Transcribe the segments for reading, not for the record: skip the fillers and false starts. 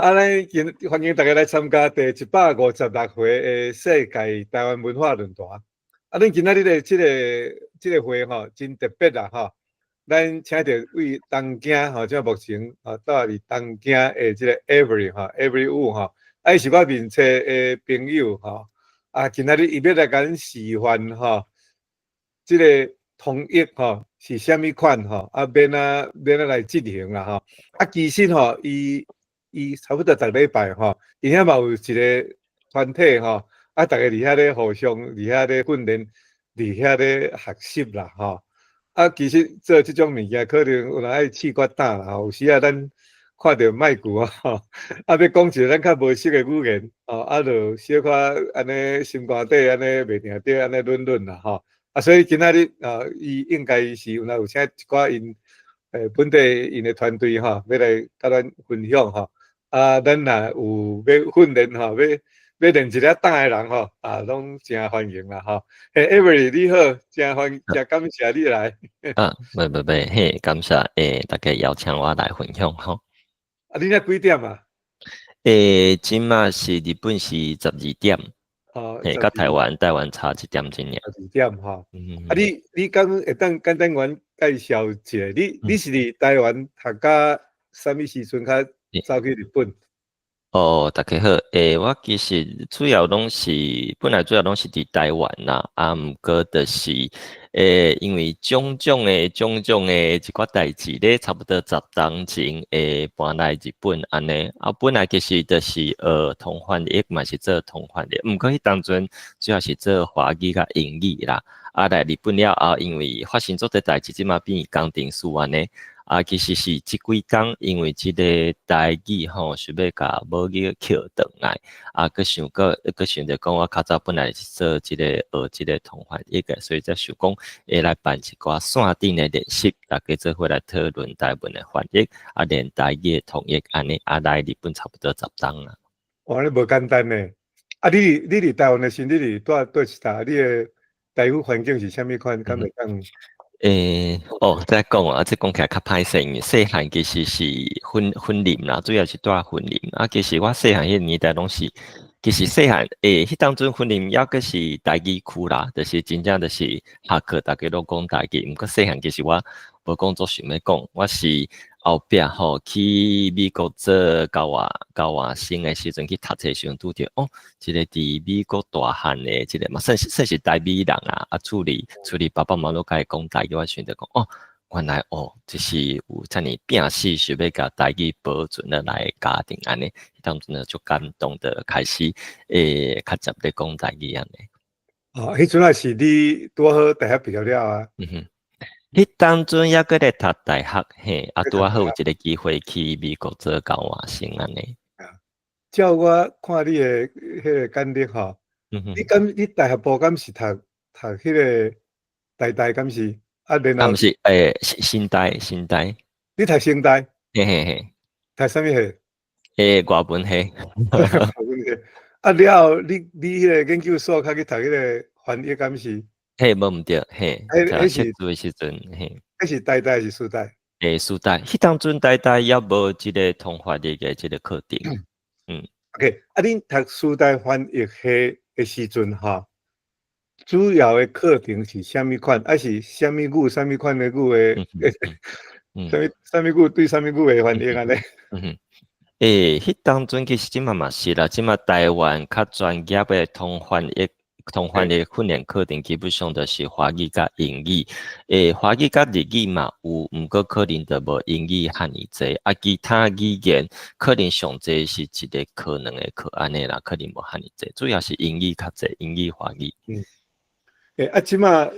啊，咱今歡迎大家來參加第156回的世界台灣文化論壇。啊，咱今仔日的這個會吼，真特別啦吼。咱請著位東京吼，這目前吼住佇東京的這個 Avery 吼，Avery Wu 吼，啊，伊是我面冊的朋友吼。啊，今仔日伊欲來共阮示範吼，這個通譯吼是啥物款吼，啊，欲按怎欲按怎來進行啦吼。啊，其實吼，伊差不多逐禮拜吼，𪜶遐嘛有一個團體吼，啊，逐家佇遐咧互相佇遐咧訓練，佇遐咧學習啦吼。啊，其實做這種物件可能有人愛試較膽啦吼，有時啊，咱看著麥克吼，啊，欲講一個咱較無熟的語言，吼，啊，就小可按呢心肝底按呢袂定著按呢論論啦吼。啊，所以今仔日啊，伊應該是有若有請一寡𪜶本地𪜶的團隊吼，欲來共咱分享吼。啊，咱若有欲訓練吼，欲練一下膽的人吼，啊，攏誠歡迎啦吼。嘿，Avery 你好，誠歡誠感謝你來。啊，袂袂袂，嘿，感謝大家邀請我來分享吼。啊，你遐幾點啊？這馬是日本是12點。哦，嘿，佮台灣差一點鐘爾。 12點吼。啊，你敢會當簡單阮介紹一下？你是佇台灣讀甲啥物時陣較走去日本？哦，大家好，我其實主要攏是本來主要攏是佇台灣啦，啊，毋過就是因為種種的種種的一寡代誌咧，差不多10冬前搬來日本按呢，啊，本來其實就是學通翻譯嘛，是做通翻譯，毋過彼當陣主要是做華語佮英語啦，啊，來日本了後，因為發生足濟代誌，這馬變工程師按呢。啊，其實是這幾工，因為這个台語吼，想欲共母語抾轉來，啊，閣想閣閣想著講，我較早本來是做這个學這个通翻譯的，所以才想講會來辦一寡線頂的練習，大家做伙來討論台文的翻譯，啊，練台語的通譯按呢，啊，來日本差不多10冬啊。哇，你無簡單呢！啊，你佇台灣的時，你佇住佗一搭？你的台語環境是啥物款？敢會當？哦，再講啊，這講起來較歹勢，因為細漢其實是雲林啦，主要是住雲林。啊，其實我細漢彼個年代攏是，其實細漢彼當陣雲林猶閣是台語區啦，就是真正就是下課逐家攏講台語。毋過細漢其實我無講足想欲講，我是後壁吼去美國做交換生的時陣去讀冊時陣拄著哦，一个佇美國大漢的這個嘛算是台美人啊，啊厝裡爸爸媽媽攏共伊講台語，我想著講哦，原來哦，這是有遮爾拼死想欲共台語保存落來的家庭按呢，彼當陣就足感動的開始較捷咧講台語按呢。哦，彼陣仔是你拄好大學畢業了啊？嗯哼。彼當陣猶閣咧讀大學，嘿，啊，拄仔好有一个機會去美國做交換生按呢。啊，照我看你的彼个簡歷吼，你敢你大學部敢是讀彼个台大敢是？啊，然後啊，毋是，新大。你讀成大？嘿嘿嘿。讀啥物系？外文系。外文系。啊，了後你彼个研究所較去讀彼个翻譯敢是？嘿，無毋對，嘿，彼是讀的時陣，嘿。彼是台大抑是師大？師大，彼當陣台大猶無這个通翻譯的這个課程。嗯。 OK，啊，恁讀師大翻譯系的時陣吼，主要的課程是啥物款？抑是啥物語、啥物款的語的？啥物啥物語對啥物語的翻譯按呢？嗯哼，彼當陣其實這馬嘛是啦，這馬台灣較專業的通翻譯訓練課程基本上就是華語佮英語。華語佮日語嘛有，毋過可能就無英語遐爾濟。啊，其他語言可能上濟是一个課、兩个課按呢啦，可能無遐爾濟。主要是英語較濟，英語、華語。嗯。啊，這馬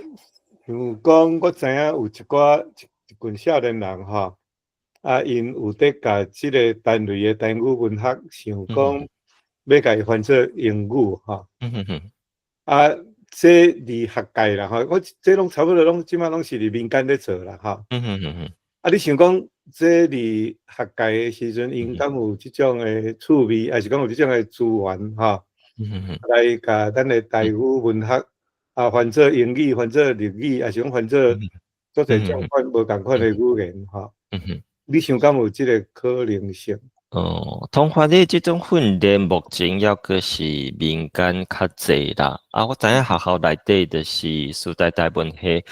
像講，我知影有一寡一群少年人吼，啊，𪜶有佇共這个單位的台語文學，想講欲共伊翻做英語吼。啊，這佇學界啦吼，我這攏差不多攏這馬攏是佇民間咧做啦吼。啊，你想講這佇學界的時陣，𪜶敢有這種的趣味，抑是講有這種的資源吼，來共咱的台語文學啊翻做英語、翻做日語，抑是講翻做足濟種款無仝款的語言吼？你想敢有這个可能性？哦，通翻譯這種訓練目前猶閣是民間較濟啦。啊，我知影學校內底就是師大台文系，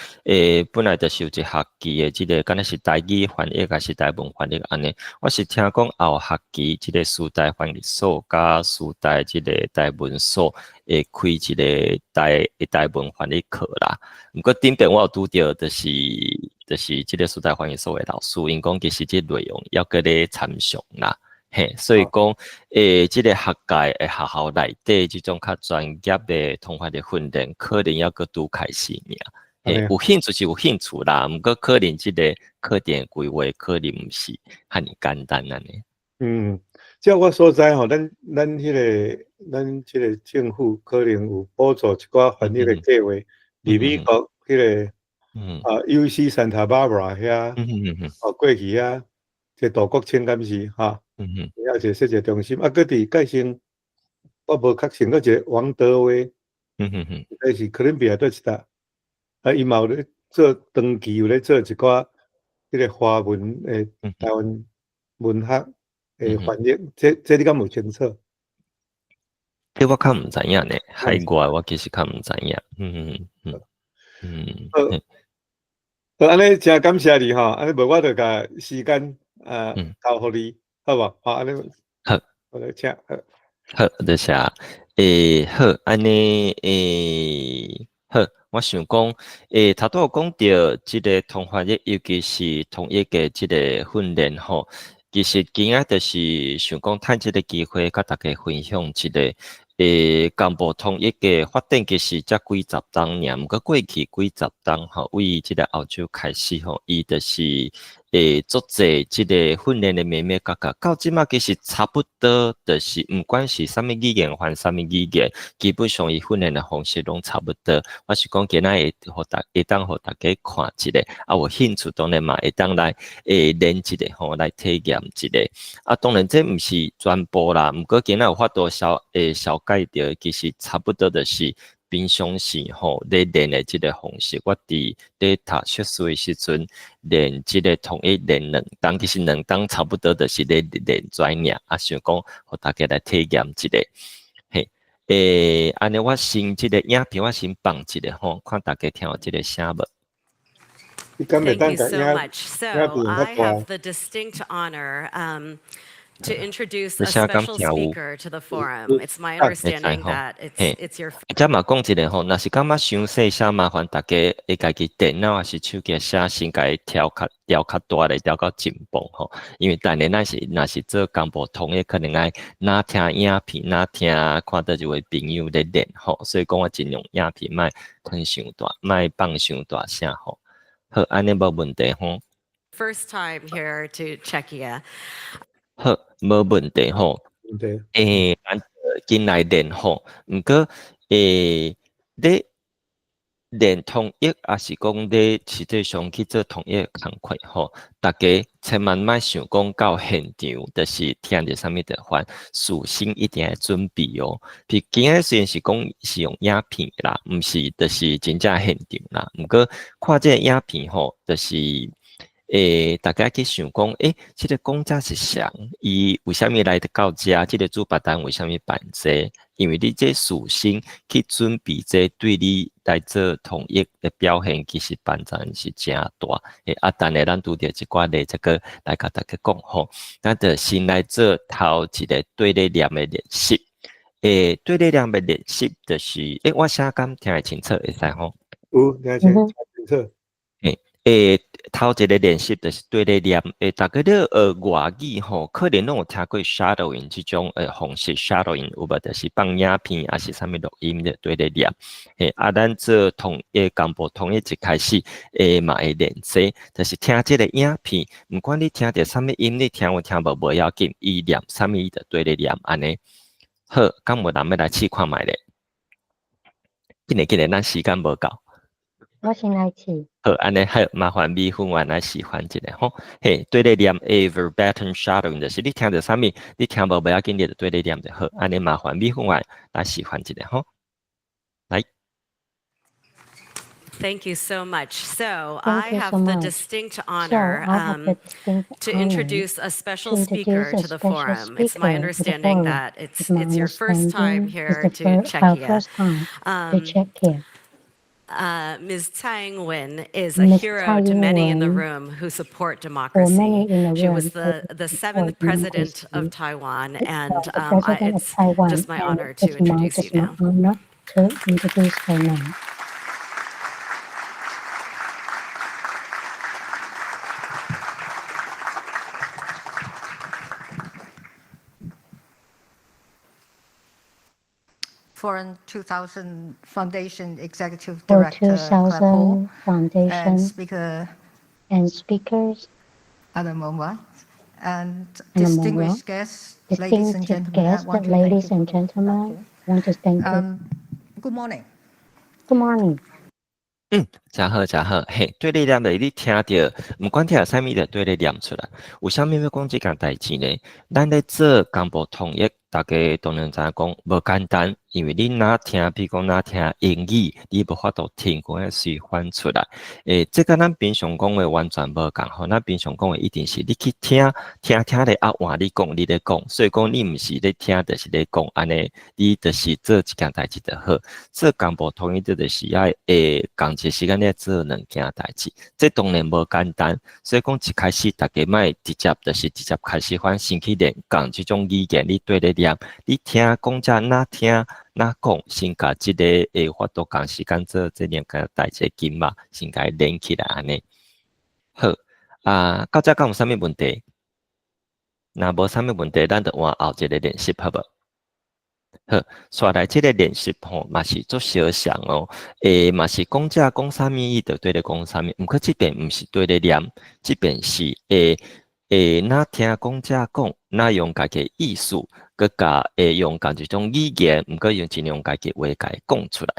本來就是有一學期的這個，敢若是台語翻譯抑是台文翻譯按呢。我是聽講後學期這個師大翻譯所佮師大這個台文所會開一個台文翻譯課啦。毋過頂擺我有拄著，就是這個師大翻譯所的老師，𪜶講其實這內容猶閣咧參詳啦。嘿，所以講，這個學界的學校內底這種較專業的通翻的訓練，可能猶閣拄開始爾。嘿，有興趣是有興趣啦，毋過可能這個課程規劃可能毋是遐爾簡單按呢。嗯，照我所知吼，咱這個政府可能有補助一寡翻譯的計劃，佇美國彼個UC Santa Barbara 遐，哦，過去遐，這杜國清敢是哈？遐一個設計中心，啊，閣佇蓋省，我無確信，閣一個王德威，那是哥倫比亞佗一搭，啊，伊嘛有咧做長期有咧做一寡彼個華文的台灣文學的翻譯，這你敢有清楚？這我較毋知影呢，海外我其實較毋知影。好，好，按呢誠感謝你吼，按呢無我就共時間啊交予你，好無？好，按呢，好，我來請，好，好，多謝。好，按呢，好，我想講，頭拄有講著這個通翻譯，尤其是統一的這個訓練吼，其實今仔就是想講，趁這個機會，佮大家分享一下。工部統一的發展其實才幾十冬爾，毋過過去幾十冬吼，為這個歐洲開始吼，伊就是足濟這個訓練的眉眉角角，到這馬其實差不多，就是毋管是啥物語言翻啥物語言，基本上伊訓練的方式攏差不多。我是講今仔會予大會當予大家看一下，啊有興趣當然嘛會當來練一下吼，來體驗一下。啊，當然這毋是全部啦，毋過今仔有法度小解著，其實差不多就是平常時吼咧練的這個方式。我佇咧讀碩士的時陣練這個統一練2冬，其實兩冬差不多就是咧練這爾，啊想講予大家來體驗一下。嘿，按呢我先這個影片我先放一下吼，看大家聽有這個聲無？ Thank you so much. So I have the distinct honor to introduce a special speaker to the forum. It's my understanding that it's your 這嘛講一下吼，若是感覺傷細聲，麻煩大家會家己電腦抑是手機聲先共伊調較大咧，調到真磅吼。因為等下咱是若是做工部統一，可能愛若聽影片，若聽看佗一位朋友咧練吼，所以講我盡量影片莫囥傷大，莫放傷大聲吼。好，按呢無問題吼。 First time here to Czechia. 好，無問題吼。咱緊來練吼。毋過，咧練統一，抑是講咧實際上去做統一工課吼，大家千萬莫想講到現場，就是聽著啥物就翻，事先一定愛準備哦。譬如今仔雖然是講是用影片啦，毋是就是真正現場啦。毋過看這個影片吼，就是大家去想講，這個講者是誰？伊為啥物來到遮？這個主辦單位為啥物辦這個？因為你這事先去準備這個，對你來做統一的表現，其實幫助是誠大。啊，等下咱拄著一寡例，這個來共大家講吼。咱就先來做頭一個對咧念的練習。對咧念的練習就是，我聲敢聽會清楚，會使吼？有，聽清清楚。頭一個練習就是對咧念，大家咧學外語吼，可能攏有聽過 shadowing 這種方式，shadowing 有無？就是放影片，抑是啥物錄音咧對咧念。啊，咱做統一工部統一一開始，嘛會練這，就是聽這個影片，毋管你聽著啥物音，你聽有聽無無要緊，伊念啥物伊就對咧念按呢。好，敢有人欲來試看覓咧？緊來緊來，咱時間無夠。我先來試。好，按呢好，麻煩美芬員來示範一下吼。嘿，對咧念 verbatim shadowing 就是你聽著啥物，你聽無無要緊，你就對咧念就好。按呢麻煩美芬員來示範一下吼。來。Thank you so much. So Thank I you have so the much. distinct So honor I have the distinct to honor introduce a special to speaker introduce a to the special forum. It's my speaker to the understanding forum. that It's it's my it's your first time understanding it's here the to our Czechia. First time to Czechia. Ms. Tsai Ing-wen is a Ms. hero Tsai to many in the Ing-wen, room who support for democracy. Many in the She was room the who the seventh support president of democracy. Taiwan, It's and the president of it's Taiwan, just my and honor to it's my introduce you just my now. Honor to introduce her now. Forum 2000 Foundation Executive For Director Claire Paul 2000 Foundation and speaker and speakers Alain Monroy and Alain distinguished Monroy, guests, ladies and distinguished gentlemen, I guests, want to thank ladies you and for gentlemen, want to thank you. Good morning. Good morning. 嗯，誠好誠好，嘿，對咧念咧，你聽著，毋管聽啥物，就對咧念出來。為啥物欲講這件代誌呢？咱咧做公部統一，大家當然知影講無簡單，因為你若聽，比如講若聽英語，你無法度聽講遐隨翻出來。欸，這佮咱平常講話完全無仝吼，咱平常講話一定是你去聽，聽聽咧啊換你講，你咧講，所以講你毋是咧聽，就是咧講，按呢你就是做一件代誌就好。做公部統一，就是愛會仝一個時間咧做兩件代誌，這當然無簡單。所以講一開始大家莫直接就是直接開始反先去練仝這種語言，你對咧念，你聽講者若聽若講，先共這个會法度仝時間做這兩件代誌筋肉，先共伊連起來按呢。好，啊，到這敢有啥物問題？若無啥物問題，咱就換後一個練習好無？好，紲來這个練習吼，嘛是足相像哦。欸，嘛是講者講啥物，伊就對咧講啥物。毋過這邊毋是對咧念，這邊是會會若聽講者講，若用家己意思，閣共會用仝一種語言，毋過用盡量家己話共伊講出來。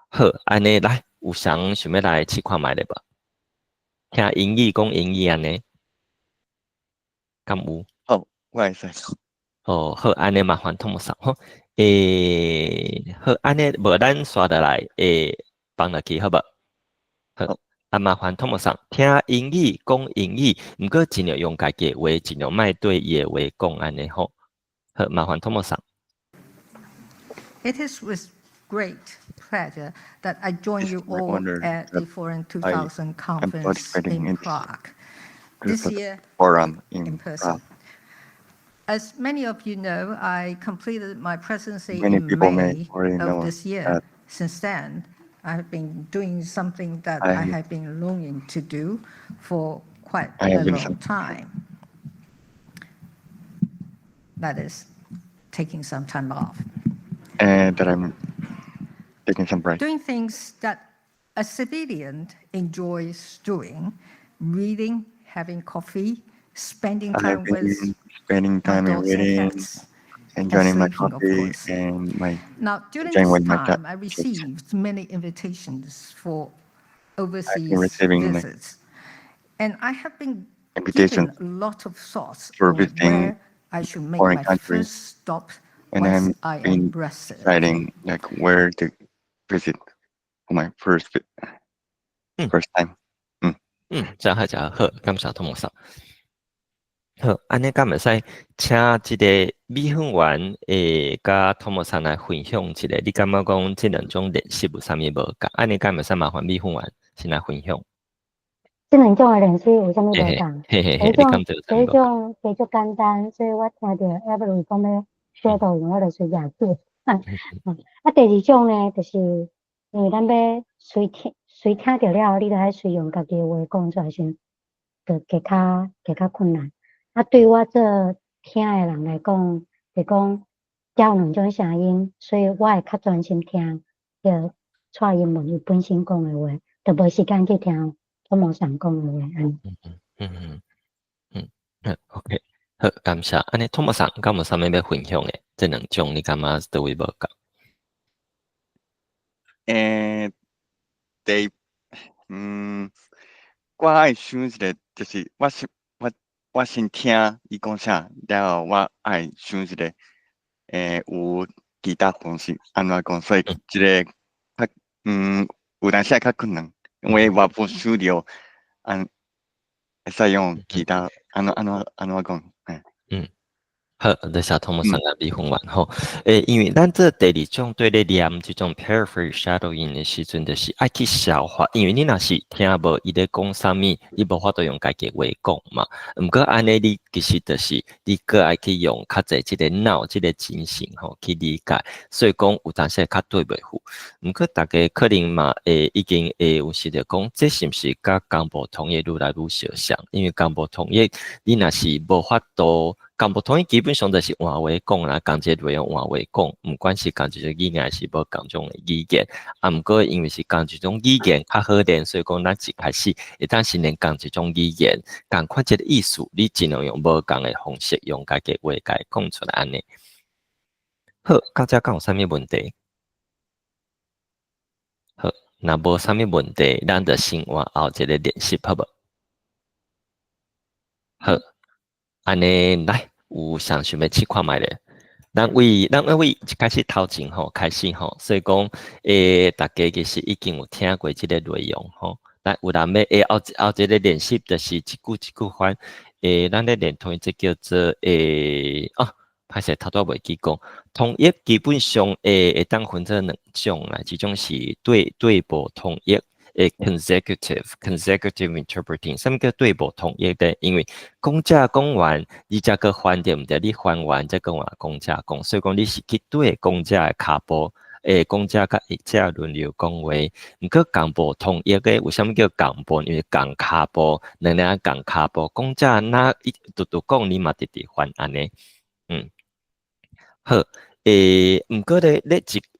好，按呢來，有誰想欲來試看覓咧無？聽英語講英語按呢？敢有？好，我會使。哦，好，按呢麻煩湯姆桑好。欸，好，按呢無咱紲落來，欸，放落去好無？好，啊，麻煩湯姆桑聽英語講英語，毋過盡量用家己的話，盡量莫對伊的話講按呢好。好，麻煩湯姆桑。 It is with great pleasure that I join It's you my all honor at that the Forum I 2000 am conference participating in in this Prague this year forum in in person. Prague. As many of you know, I completed my presidency Many in people may May already of know this year. That Since then, I have been doing something that I have been longing to do for quite I a have been long time. That is, taking some time off. And that I'm taking some break. Doing things that a civilian enjoys doing, reading, having coffee, spending I have time with been spending my time in dogs and reading, cats, and enjoying my sleeping, of coffee, course. and my Now, during enjoying this with my cat. Time, I received many invitations for I've been overseas receiving like visits, and I have been invitations given a lot of thoughts for on visiting where I should make foreign my countries, first stop and once I'm I am been rested. Deciding like where to visit for my first time. 嗯，誠好誠好，感謝湯姆桑。好，按呢敢會使請這个米粉丸會佮湯姆桑來分享一下？你感覺講這兩種練習有啥物無仝？按呢敢會使麻煩米粉丸先來分享？這兩種的練習有啥物無嘿嘿仝？嘿嘿嘿，第一種你感覺有第一啥物無仝？種比較簡單，所以我聽著 Evelyn 講欲 shadowing，我就隨舉手。啊，第二種呢，就是因為咱欲隨聽隨聽著了後，你著愛隨用家己的話講出來時，就加較加較困難。啊，對我做聽的人來講，就講遮有兩種聲音，所以我會較專心聽彼個蔡英文伊本身講的話，就無時間去聽湯姆桑講的話。按呢。嗯嗯嗯嗯嗯，好，OK，好，感謝。按呢，湯姆桑敢有啥物欲分享的？這兩種你感覺佗位無仝？欸，第，嗯，我愛想一個，就是我先我我先聽伊講啥，了後我愛想一個，欸，有其他方式按怎講，所以這个較嗯，有當時較困難，因為我無想著按會使用其他按怎按怎按怎講，嗯。好，多謝湯姆桑甲李宏源吼。因為咱這第二種對咧念這種 paraphrase shadowing 的時陣，就是愛去消化。因為你若是聽無伊咧講啥物，你無法度用家己話講嘛。毋過按呢，你其實就是你閣愛去用較濟這個腦、這個精神吼去理解。所以講有當時會較對袂赴。毋過大家可能嘛會已經會有時就講，這是毋是佮同步通譯愈來愈相像？因為同步通譯，你若是無法度。同步通譯基本上就是換話講啦，仝一個內容換話講，毋管是仝一種語言，還是無仝種的語言。啊，毋過因為是仝一種語言較好練，所以講咱一開始會當先練仝一種語言，仝款這個意思，你盡量用無仝的方式，用家己話共伊講出來按呢。好，到這敢有啥物問題？好，若無啥物問題，咱就先換後一個練習，好無？好，按呢來。有啥想欲試看覓咧？咱位一開始頭前吼開始吼，所以講大家其實已經有聽過這個內容吼。來，有人欲後後一個練習，就是一句一句翻。咱咧練通譯這叫做哦，歹勢頭拄仔袂記講。通譯基本上會當分做兩種啦，一種是對簿通譯。consecutive interpreting，啥物叫對簿通譯咧？因為講者講完，你才閣翻對毋對？你翻完才閣換講者講，所以講你是去對講者的跤步，講者佮譯者輪流講話。毋過同步通譯咧，為啥物叫同步？因為仝跤步，兩个仝跤步，講者若伊直直講，你嘛直直翻按呢。好，毋過咧，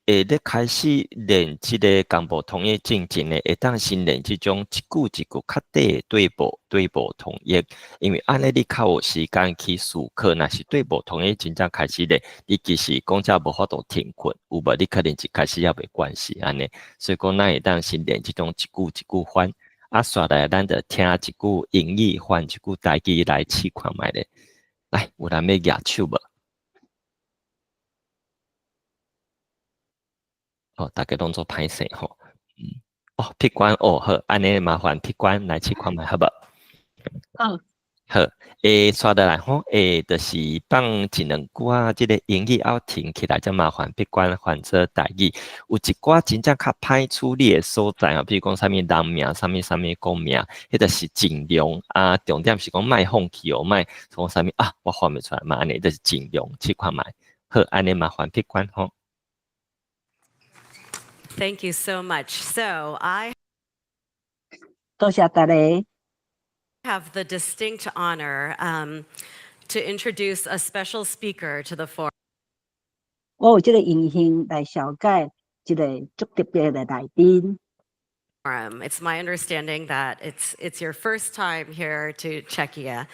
咧開始練這個同步通譯進前咧，會當先練這種一句一句較短的對簿通譯，因為按呢你較有時間去思考。若是對簿通譯真正開始咧，你其實講者無法度停困，有無？你可能一開始猶袂慣勢按呢，所以講咱會當先練這種一句一句翻，啊，煞來咱就聽一句英語翻一句台語來試看覓咧。來，有人欲舉手無？哦，大家攏做歹勢吼。哦，碧關哦，好，按呢麻煩碧關來試看覓好無？好。好，煞落來吼，就是放一兩句仔，這個英語後停起來，才麻煩碧關翻做台語。有一寡真正較歹處理的所在吼，比如講啥物人名、啥物啥物國名，彼就是盡量啊，重點是講莫放棄哦，莫講啥物啊，我翻袂出來嘛，按呢就是盡量試看覓。好，按呢麻煩碧關吼。 Thank you so much. So I 多謝大家。 have the distinct honor to introduce a special speaker to the forum. 我有這個榮幸來紹介一個足特別的來賓。 It's my understanding that it's your first time here to Czechia.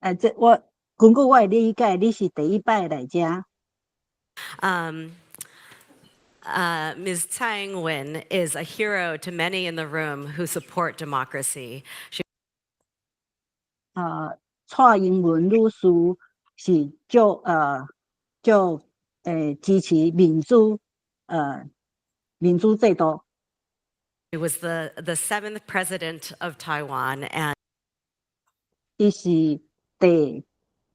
這我根據我的理解，你是第一擺來遮。 Ms. Tsai Ing-wen is a hero to many in the room who support democracy. She 蔡英文女士是足足支持民主制度。 She was the seventh president of Taiwan and 伊是第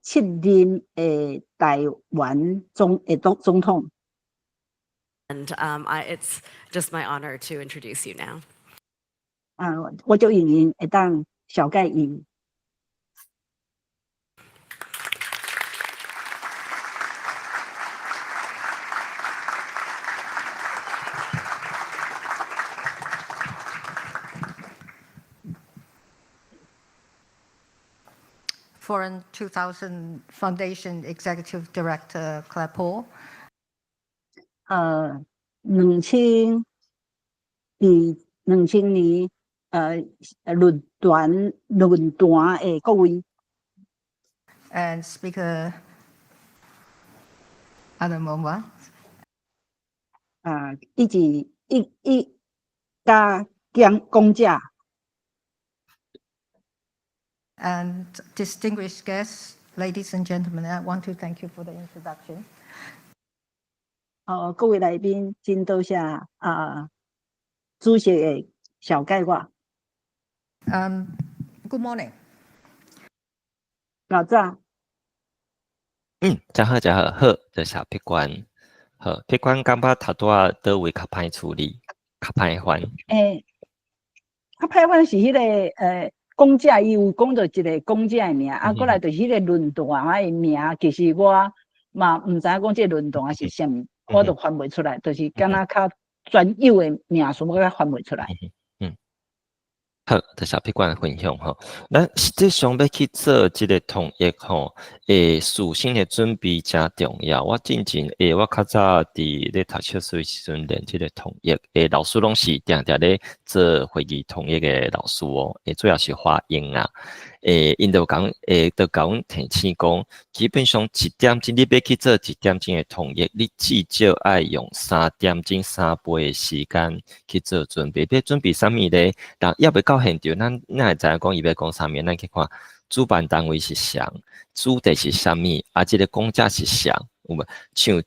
七任的台灣總統。 And it's just my honor to introduce you now. 啊，我足榮幸會當紹介伊。 Forum 2000 Foundation Executive Director Claire Paul. 2000年，論壇的各位。 And Speaker Adamová. 啊，以及一加講者。 And distinguished guests, ladies and gentlemen, I want to thank you for the introduction. 哦，各位來賓，真多謝啊。主席會紹介我。 Good morning. 老早。嗯，真好，真好，好，多謝碧關。好，碧關感覺頭拄仔佗位較歹處理，較歹翻。欸，較歹翻是彼個講者，伊有講著一個講者的名，啊，閣來就是彼個論壇的名，其實我嘛毋知影講這個論壇是啥物，我都翻袂出來，就是敢若較專有的名詞，我較翻袂出來。嗯，好，多謝碧關分享吼。咱實際上欲去做這个統譯吼，事先的準備誠重要。我進前我較早佇咧讀冊書時陣練這个統譯，老師攏是定定咧做會議統譯的老師哦。主要是華英啊。𪜶就講，就共阮提醒講，基本上一點鐘你欲去做一點鐘的統譯，你至少愛用3點鐘3倍的時間去做準備。欲準備啥物咧？人猶未到現場，咱哪會知影講伊欲講啥物？咱去看主辦單位是誰，主題是啥物，啊，這个講者是誰？有無？像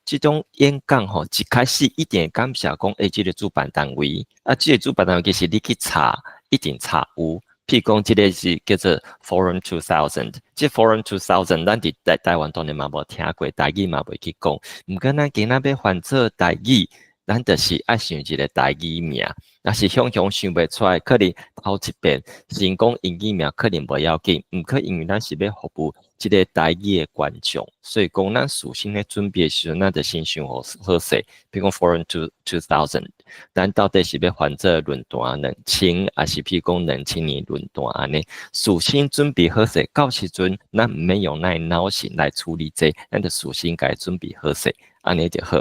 這種演講吼，一開始一定會感謝講，這个主辦單位，啊，這个主辦單位其實你去查，一定查有。譬如講，這个是叫做 Forum 2000，這 Forum 2000，咱佇台灣當然嘛無聽過，台語嘛袂去講。毋過咱今仔欲翻做台語，咱就是愛想一个台語名，若是雄雄想袂出來，可能頭一遍先講英語名可能無要緊，毋過因為咱是欲服務這个台語的觀眾，所以講咱事先咧準備的時陣，咱就先想好好勢。比如講 Forum 2000，咱到底是欲翻做論壇兩千，抑是譬如講2000年論壇按呢？事先準備好勢，到時陣咱毋免用咱的腦神來處理這個，咱就事先共準備好勢，按呢就好。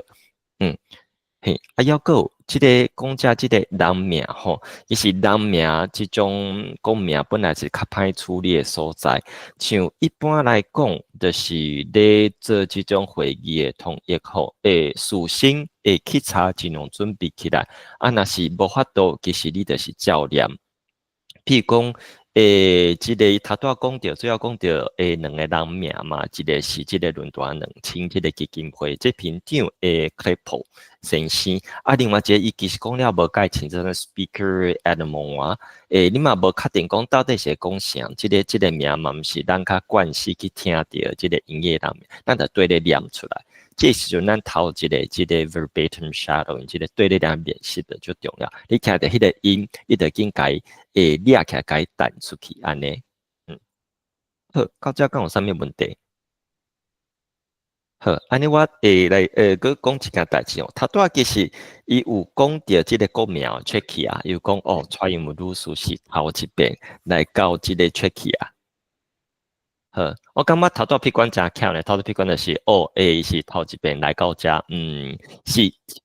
嘿，啊，猶閣有這个講者這个人名吼，其實人名這種講名本來是較歹處理的所在。像一般來講，就是咧做這種會議的統譯吼，事先會去查盡量準備起來。啊，若是無法度，其實你就是照念。譬如講，這个頭拄仔講著，主要講著兩个人名嘛，一个是這个論壇兩千這个基金會這執行長的 Claypool 先生，啊，另外一个伊其實講了無介清楚，Speaker Edmond 啊，你嘛無確定講到底是講啥，這个名嘛毋是咱較慣勢去聽著這个英語人名，咱就對咧念出來。這時陣咱頭一个這个 verbatim shadowing，這个對咧念練習的足重要。你聽著彼个音，你就緊共伊掠起來，共伊彈出去按呢。好，到這敢有啥物問題？好，按呢我會來閣講一件代誌哦。頭拄仔其實伊有講著這个國名 Czechia，伊有講哦，蔡英文女士是頭一遍來到這个 Czechia。好，我感覺頭拄仔屁管誠巧呢，頭拄屁管就是哦，伊是頭一遍來到遮，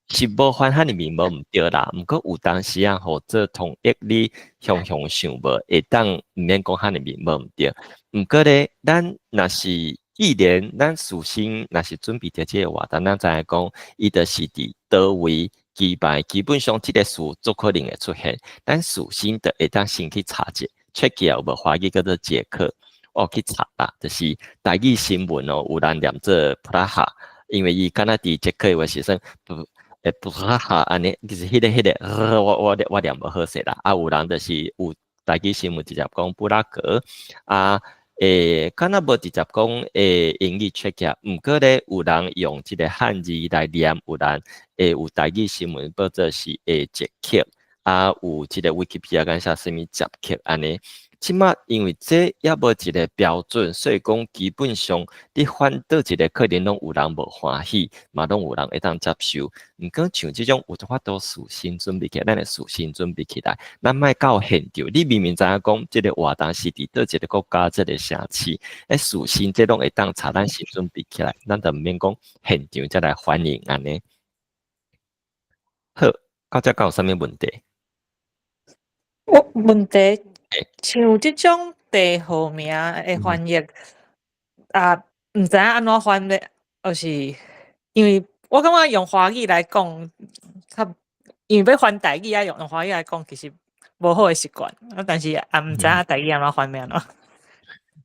是無翻遐爾面無毋對啦。毋過有當時啊，吼做統譯你雄雄想無，會當毋免講遐爾面無毋對。毋過咧，咱若是既然咱事先若是準備著這个活動，咱知影講，伊就是佇佗位舉辦，基本上這个事足可能會出現。咱事先就會當先去查者，check 有無華語叫做捷克。我去查啦，就是台語新聞哦，有人念做普拉哈，因為伊敢若佇捷克的話是說普拉哈按呢，其實彼个，我念無好勢啦。啊，有人就是有台語新聞直接講布拉格，啊，敢若無直接講英語 check，毋過咧有人用這个漢字來念，有人有台語新聞報做是捷克，啊，有這个 Wikipedia 敢寫啥物捷克按呢。這馬因為這猶無一个標準，所以講基本上你翻佗一个可能攏有人無歡喜，嘛攏有人會當接受。毋過像這種有法度事先準備起來，咱會事先準備起來，咱莫到現場。你明明知影講這个活動是佇佗一个國家，這个城市，事先這攏會當查，咱先準備起來，咱就毋免講現場才來反應按呢。好，到這敢有啥物問題？我問題。像這種地號名的翻譯，啊，毋知影按怎翻咧，就是因為我感覺用華語來講，較因為欲翻台語啊，用華語來講，其實無好的習慣，啊，但是也毋知影台語按怎翻欲按怎。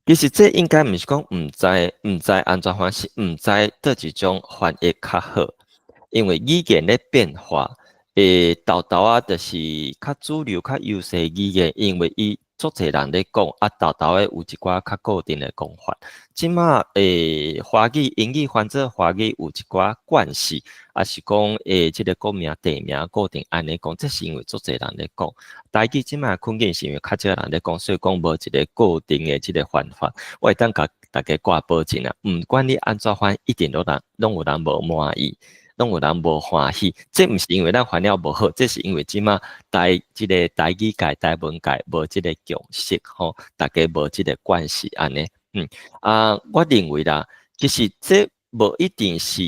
其實這應該毋是講毋知按怎翻，是毋知佗一種翻譯較好，因為語言咧變化。沓沓仔，就是較主流、較優勢語言，因為伊足濟人咧講，啊，沓沓仔有一寡較固定的講法。這馬華語、英語翻做華語有一寡慣勢，抑是講這个國名、地名固定按呢講，這是因為足濟人咧講。台語這馬困境是因為較少人咧講，所以講無一个固定的這个方法。我會當共大家掛保證啊，毋管你按怎翻，一定攏有人無滿意，攏有人無歡喜。這毋是因為咱翻了無好，這是因為這馬這个台語界、台文界無這个共識吼，大家無這个慣勢按呢。啊，我認為啦，其實這無一定是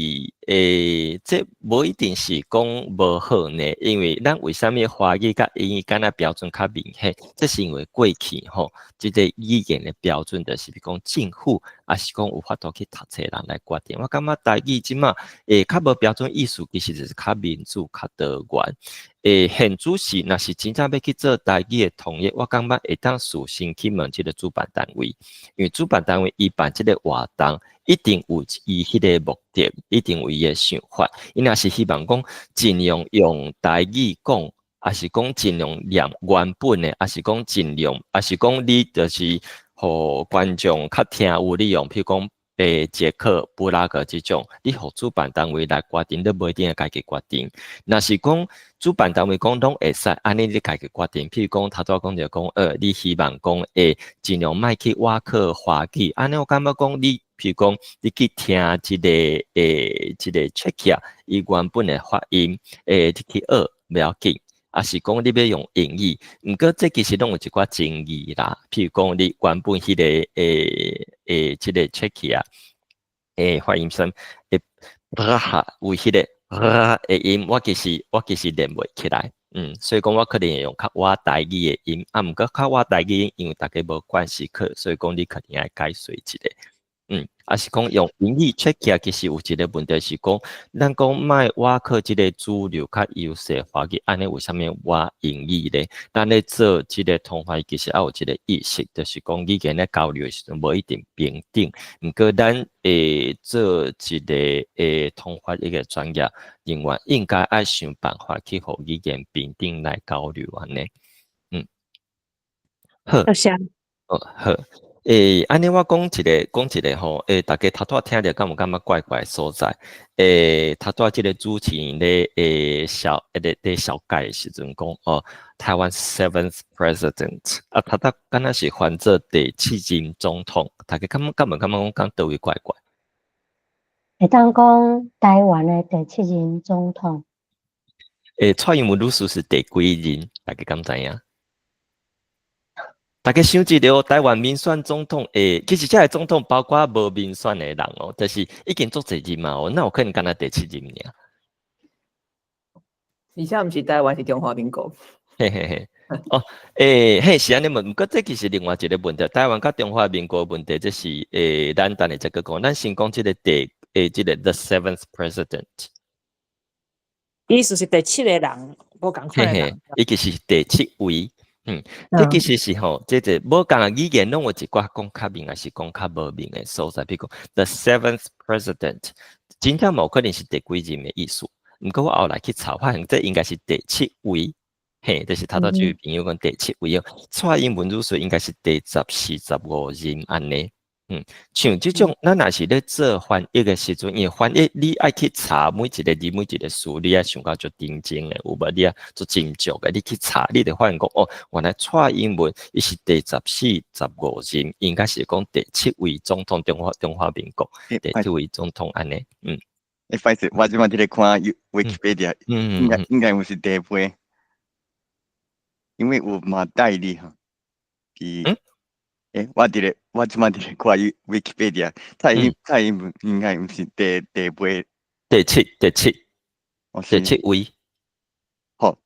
這無一定是講無好呢，因為咱為啥物華語佮英語敢若標準較明顯？這是因為過去吼，這个語言的標準就是比如講政府，抑是講有法度去讀冊人來決定。我感覺台語這馬較無標準意思，其實就是較民主、較多元。現主時若是真正欲去做台語的統一，我感覺會當事先去問這个主辦單位，因為主辦單位伊辦這个活動，一定有伊彼个目的，一定有伊的想法。伊若是希望講盡量用台語講，抑是講盡量念原本的，抑是講盡量，抑是講你就是予觀眾較聽有你用，譬如講捷克、布拉格這種，你予主辦單位來決定，你無一定會家己決定。若是講主辦單位講攏會使，按呢你家己決定。譬如講，頭拄仔講著講，你希望講會盡量莫去倚靠華語，按呢我感覺講你，譬如講你去聽這个 Czechia，伊原本的發音，你去學袂要緊。抑是講你欲用英語，毋過這其實攏有一寡爭議啦。譬如講，你原本彼个這个 Czechia 發音聲，哈有彼个的音，我其實練袂起來。所以講我可能會用較倚台語的音，啊，毋過較倚台語音，因為大家無慣勢去，所以講你可能愛解說一下。抑是講用英語切起來，其實有一个問題是講，咱講莫倚靠這个主流較優勢華語，按呢為啥物倚英語咧？咱咧做這个通翻譯，其實猶有一个意識，就是講語言咧交流的時陣無一定平等。毋過咱會做一个通翻譯的專業人員，應該愛想辦法去予語言平等來交流按呢。好。多謝。哦，好。按呢我講一个吼，大家頭拄仔聽著敢有感覺怪怪的所在？頭拄仔這个主持人咧，咧紹介的時陣講，哦，台灣 seventh president，啊，頭拄敢若是翻做第七任總統，大家敢無感覺講講佗位怪怪？會當講台灣的第七任總統。蔡英文女士是第幾任？大家敢知影？大家想一下，台灣民選總統，其實這个總統包括無民選的人哦，就是已經足濟任嘛哦，哪有可能干焦第七任爾？而且毋是台灣，是中華民國。嘿嘿嘿，哦，嘿，是按呢問，毋過這其實另外一个問題，台灣佮中華民國問題，這是咱等下再閣講。咱先講這个這个 the seventh president。意思是第七个人，無仝款的人。伊其實是第七位。這其實是吼，這個無仝語言攏有一寡講較明，抑是講較無明的所在。比如講，the seventh president，真正無可能是第幾任的意思。毋過我後來去查，發現這應該是第七位。嘿，就是頭拄這位朋友講第七位哦。蔡英文女士應該是第14、15任按呢。像這種，咱若是咧做翻譯的時陣，因為翻譯你愛去查每一个字、每一个詞，你愛想到足認真的，有無？你愛足斟酌的，你去查，你就發現講，哦，原來蔡英文伊是第14、15任，應該是講第七位總統，中華民國第七位總統按呢。欸，歹勢，我這擺佇咧看 Wikipedia，應該有是第八，因為有馬代利哈，伊。欸，我這擺佇咧看 Wikipedia，蔡英文應該毋是第八，第七，第七，第七位。好，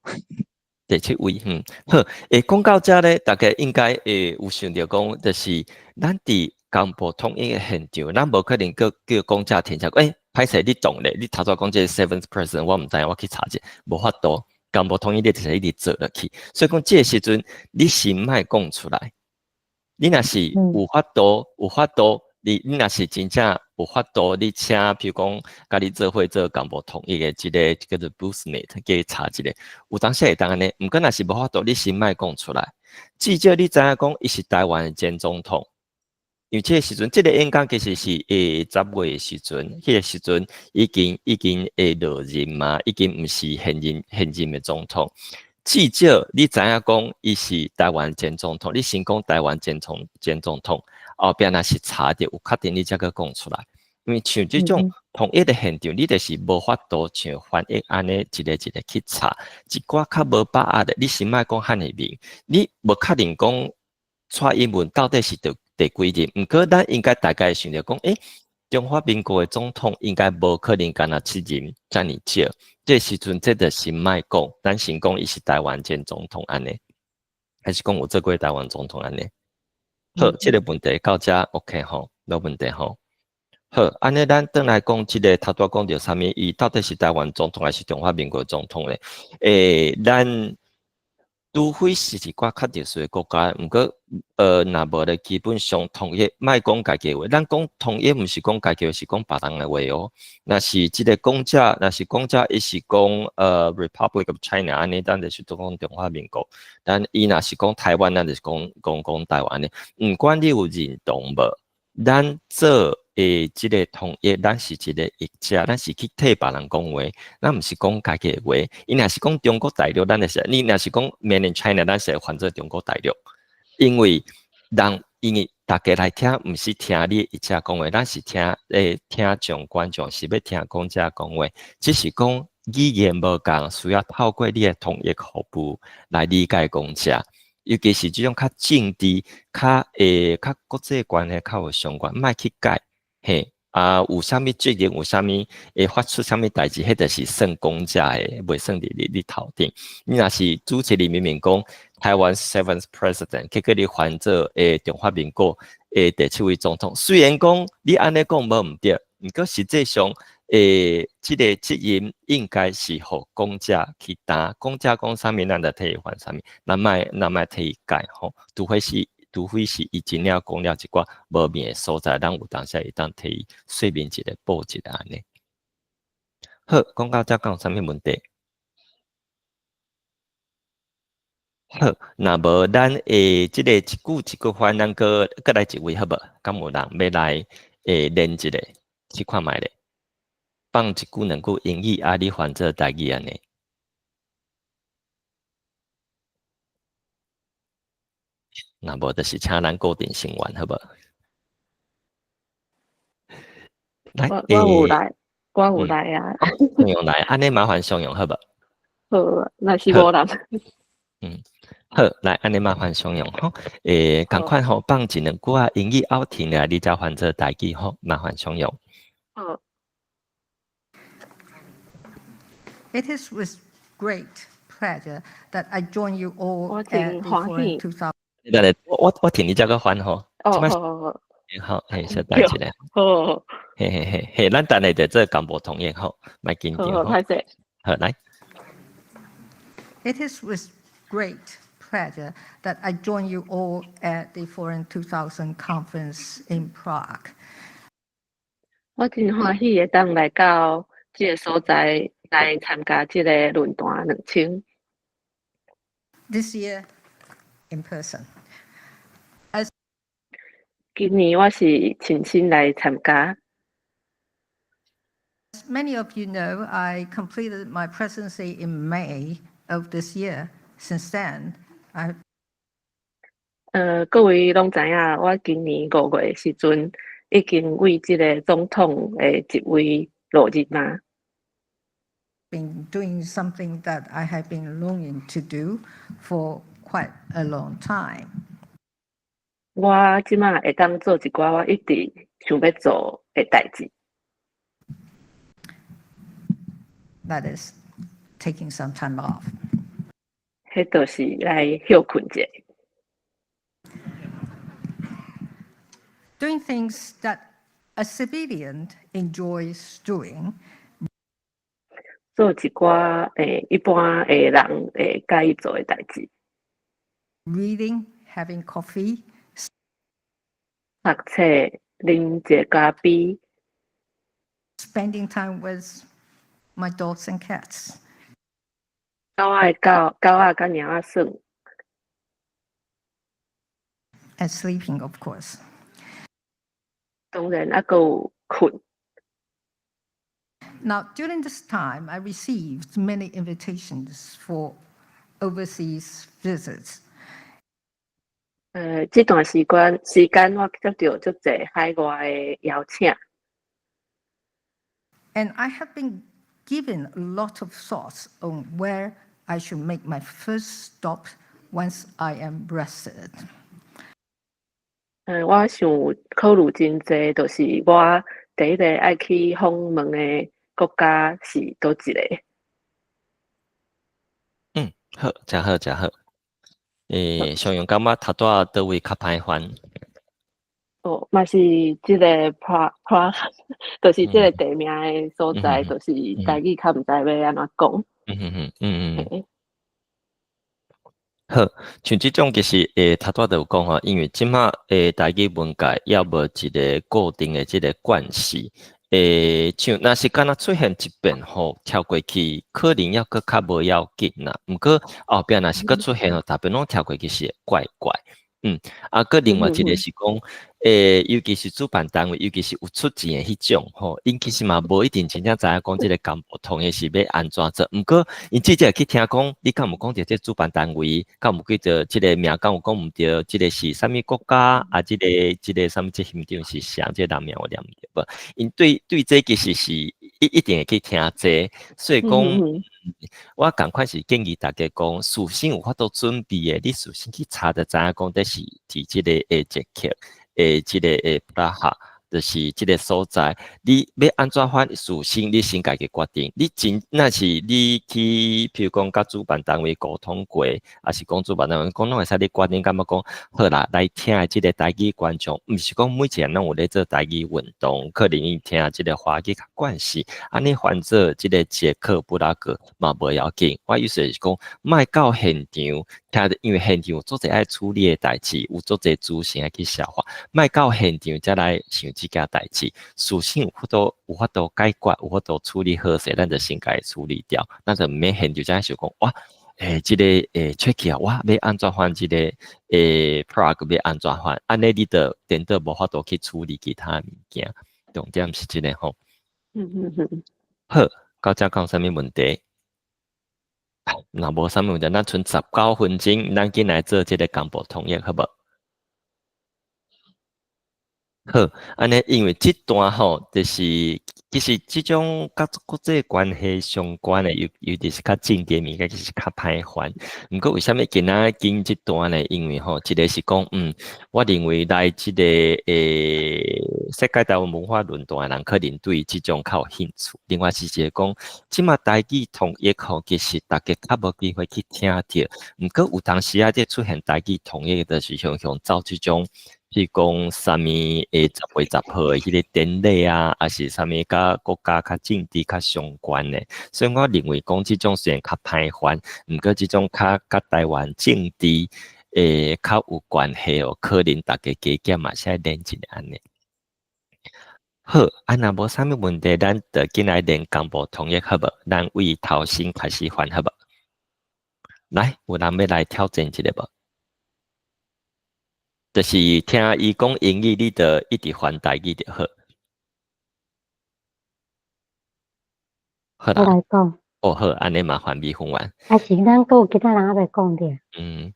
第七位，好，講到這咧，大家應該會有想著講，就是咱佇公布統一的現場，咱無可能閣叫講者停下，欸，歹勢你懂咧，你頭拄講這个 seventh president，我毋知影，我去查者，無法度，公布統一你就是一直做落去，所以講這个時陣，你先莫講出來。你若是有法度，有法度，你若是真正有法度你請，譬如講，佮你做伙做共無統一的這个叫做 boothmate 去查一下，有當時會當按呢，毋過若是無法度，你先莫講出來。至少你知影講，伊是台灣的前總統。因為這个時陣，這个演講其實是10月的時陣，彼个時陣已經落任嘛，已經毋是現任的總統。至少你知影講，伊是台灣前總統，你先講台灣前總統，後壁若是查著有確定，你才閣講出來。因為像這種統一的現場，你就是無法度像翻譯按呢一个一个去查，一寡較無把握的，你先莫講遐爾明，你無確定講蔡英文到底是第幾任，毋過咱應該大概想著講，中華民國的總統應該無可能干焦七任遮爾少，這時陣這就是莫講，咱先講伊是台灣前總統按呢，還是講有做過台灣總統按呢？好，這个問題到遮 OK 吼，無問題吼。好，按呢咱轉來講，這个頭拄仔講著啥物？伊到底是台灣總統還是中華民國總統咧？咱除非是一寡較特殊的國家，毋過，若無咧，基本上統一莫講家己話，咱講統一毋是講家己話，是講別人的話哦。若是這个講者，若是講者，伊是講Republic of China 按呢，咱就是講中華民國。咱伊若是講台灣，咱就是講台灣的。毋管你有認同無，咱做這个統一，咱是一個譯者，咱是去替別人講話，咱毋是講家己的話。伊若是講中國大陸，咱就是你若是講 Mainland China，咱是會翻做中國大陸。因為人因為大家來聽，毋是聽你譯者講話，咱是聽眾觀眾是欲聽講者講話，只是講語言無仝，需要透過你的統一服務來理解講者。尤其是這種較政治、較國際關係較有相關，莫去改。嘿，啊，有啥物責任，有啥物會發出啥物代誌，彼就是算講者的，袂算佇你頭頂。你若是主持人明明講台灣 seventh president，結果你翻做中華民國第七位總統，雖然講你按呢講無毋對，毋過實際上這个責任應該是予講者去擔，講者講啥物，咱就替伊翻啥物，咱莫替伊改吼，除非是伊真正講了一寡無便的所在，咱有當時會當替伊說明一下、補一下按呢。好，講到遮敢有啥物問題？好，若無咱這个一句一句翻，咱閣來一位好無？敢有人欲來練一下，試看覓咧？放一句兩句英語，啊，你翻做台語按呢？若無就是請咱固定成員，好無？來，我有來，我有來啊。雙陽來，按呢麻煩雙陽好無？好，若是無人。好，來，按呢麻煩雙陽吼。仝款吼，放一兩句仔英語後停來，你才翻做台語吼，麻煩雙陽。好。 It is with great pleasure that I join you all at the Forum 2000. 等下，我聽你才閣翻吼。哦，好好好。好，嘿，小等一下。好。嘿嘿嘿嘿，咱等下就做共無統一吼，莫緊張。好，歹勢。好，來。 It is with great pleasure that I join you all at the Forum 2000 conference in Prague. 我真歡喜會當來到這个所在來參加這个論壇2000。 This year in person. As 今年我是親身來參加。 As many of you know, I completed my presidency in May of this year. Since then, I 各位攏知影，我今年5月的時陣已經為這个總統的職位落任嘛。 been doing something that I have been longing to do for quite a long time. 我這馬會當做一寡我一直想欲做的代誌。 That is taking some time off. 彼就是來歇睏一下。 Doing things that a civilian enjoys doing. 做一寡一般的人會佮意做的代誌。 Reading, having coffee. 讀冊、啉一个咖啡。spending time with my dogs and cats. 佮我的狗、狗仔佮貓仔耍。 And sleeping, of course. 當然猶閣有睏。 Now, during this time, I received many invitations for overseas visits. 這段時間，我接著足濟海外的邀請。 And I have been given a lot of thoughts on where I should make my first stop once I am rested. 我想考慮真濟，就是我第一個愛去訪問的國家是佗一个？嗯，好，誠好，誠好。常用感覺頭拄仔佗位較歹翻？哦，嘛是這个 Prague，就是這个地名的所在，就是台語較毋知欲按怎講。好，像這種其實頭拄仔就有講吼，因為這馬台語文界猶無一个固定的這个慣勢。像若是敢若出現一遍吼，跳過去可能猶閣較無要緊啦。毋過後壁若是閣出現吼，逐遍攏跳過去是會怪怪。啊，閣另外一个是講，尤其是主辦單位，尤其是有出錢的彼種吼，𪜶其實嘛無一定真正知影講這个岡部統一是欲按怎做。毋過𪜶直接去聽講，你敢有講著這主辦單位，敢有記著這个名，敢有講毋著這个是啥物國家，啊，這个啥物執行長是誰，這个人名有念著無？𪜶對這其實是一定會去聽這，所以講，我仝款是建議大家講，事先有法度準備的，你事先去查就知影講，這是佇這个捷克的這个布拉哈，就是這个所在，你欲按怎翻，事先你先家己決定。你真若是你去，譬如講佮主辦單位溝通過，抑是講主辦單位講攏會使你決定，感覺講好啦，來聽的這个台語觀眾，毋是講每一個人攏有咧做台語運動，可能𪜶聽這个華語較慣勢，按呢翻做這个捷克布拉格嘛無要緊。我意思是講，莫到現場聽著，因為現場有足濟愛處理的代誌，有足濟資訊愛去消化，莫到現場才來想這件代誌，事先有法度解決，有法度處理好勢，咱就先共伊處理掉，咱就毋免現場才想講，哇，這个出去啊，我欲按怎翻這个Prague 欲按怎翻，按呢你就顛倒無法度去處理其他物件，重點是這个吼。好，到這講啥物問題？若無啥物問題，咱賰19分鐘，咱緊來做這个岡部統譯，好無？好，按呢，因為這段吼，就是其實這種佮國際關係相關的，尤其是較政治物件，其實較歹翻。毋過為啥物今仔揀這段呢？因為吼，一个是講，我認為來這个世界台灣文化論壇的人，可能對這種較有興趣。另外是一個講，這馬台語統譯吼，其實大家較無機會去聽著。毋過有當時啊，這出現台語統譯，就是常常走這種。譬如講啥物10月10號的彼个典禮啊，抑是啥物佮國家較政治較相關的，所以我認為講這種雖然較歹翻，毋過這種較佮台灣政治較有關係哦，可能大家加減嘛是愛練一下按呢。好，啊，若無啥物問題，咱就緊來練岡部統譯好無？咱對頭先開始翻好無？來，有人欲來挑戰一下無？就是聽伊講英語，你就一直翻台語就好。好啦。我來講。哦好，按呢麻煩美芬員。還是咱閣有其他人猶未講著？嗯，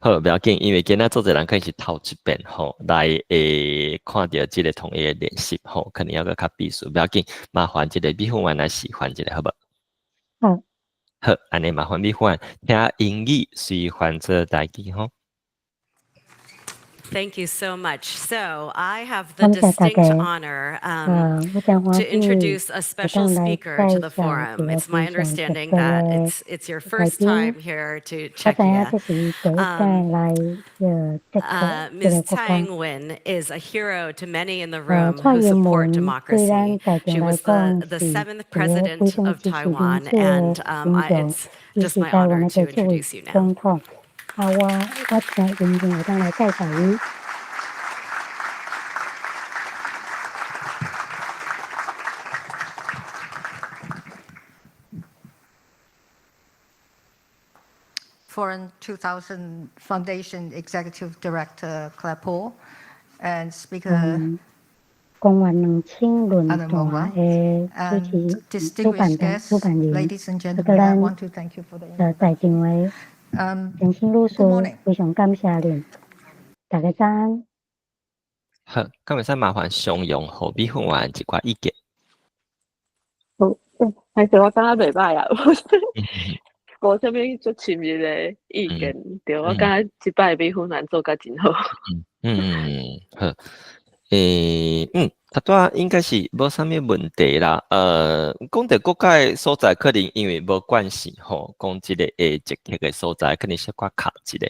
好，無要緊，因為今仔足濟人可能是頭一遍吼來看著這个統譯的練習吼，可能猶閣較避暑，無要緊，麻煩這个美芬員來示範一下好無？好。好，按呢麻煩美芬員聽英語隨翻做台語吼。 Thank you so much. So I have the distinct honor to introduce a special speaker to the forum. It's my understanding that it's your first time here to Czechia. Ms. Tsai Ing-wen is a hero to many in the room who support democracy. She was the seventh president of Taiwan, and it's just my honor to introduce you now. 啊，我請榮幸會當來介紹伊。Forum 2000 Foundation Executive Director Claire Paul and Speaker 公元2000論壇的主持主辦的主辦人，這個咱在場的陳新女士，非常感謝恁，大家早安。好，敢會使麻煩雙陽予美芬員一寡意見？好，還是我感覺袂䆀啊，無啥物足深入的意見，對，我感覺這擺美芬員做甲真好。嗯，好。頭拄仔應該是無啥物問題啦。講著國家的所在，可能因為無慣勢吼，講這個捷克的所在，可能小可卡一下。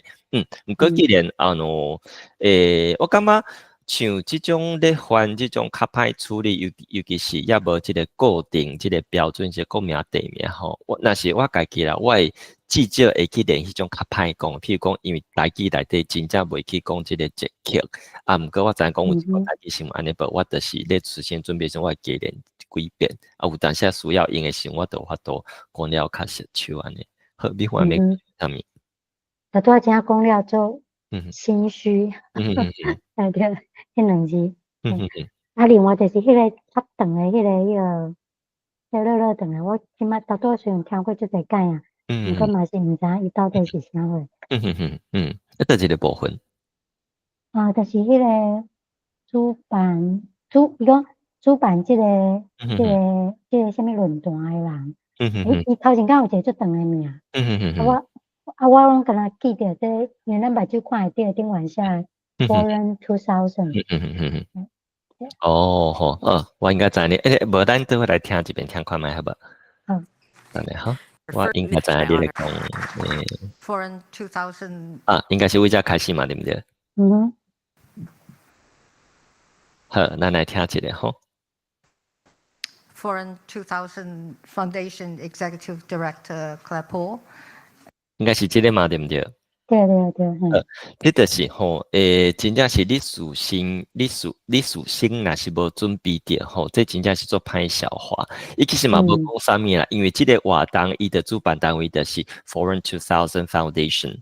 毋過既然我感覺像這種咧翻這種較歹處理，尤其是猶無這個固定這個標準，這個國名地名吼。我若是我家己啦，我會至少會去練彼種較歹講，譬如講，因為台語內底真正袂去講這個捷克，啊，毋過我知影講有一個台語是按呢無，我就是咧事先準備時，我會加練幾遍，啊，有當時需要用的時，我就有法度講了較熟手按呢。好，你看欲啥物？頭拄仔真講了做心虛，對對，彼兩字。啊，另外就是彼個較長的彼個樂樂長的，我這擺頭拄仔雖然聽過足濟擺啊，毋過嘛是毋知影伊到底是啥貨。啊，佗一個部分？啊，就是彼個主辦主，伊講主辦這個啥物論壇的人，伊頭前敢有一個足長的名，啊我攏敢若記著這，因為咱目睭看會著頂懸寫 Forum 2000。哦好，我應該知你，無咱倒來聽一遍，聽看覓好無？好。等下哈，我應該知你咧講， Forum 2000。啊，應該是為這開始嘛，對毋對？嗯哼。好，咱來聽一下吼。 Forum 2000 Foundation Executive Director Claire Paul。應該是這個嘛，對毋對？對對對，這就是吼，真正是你事先，你事先若是無準備著吼，這真正是做歹笑話。伊其實嘛無講啥物啦，因為這個活動伊的主辦單位就是 Forum 2000 Foundation。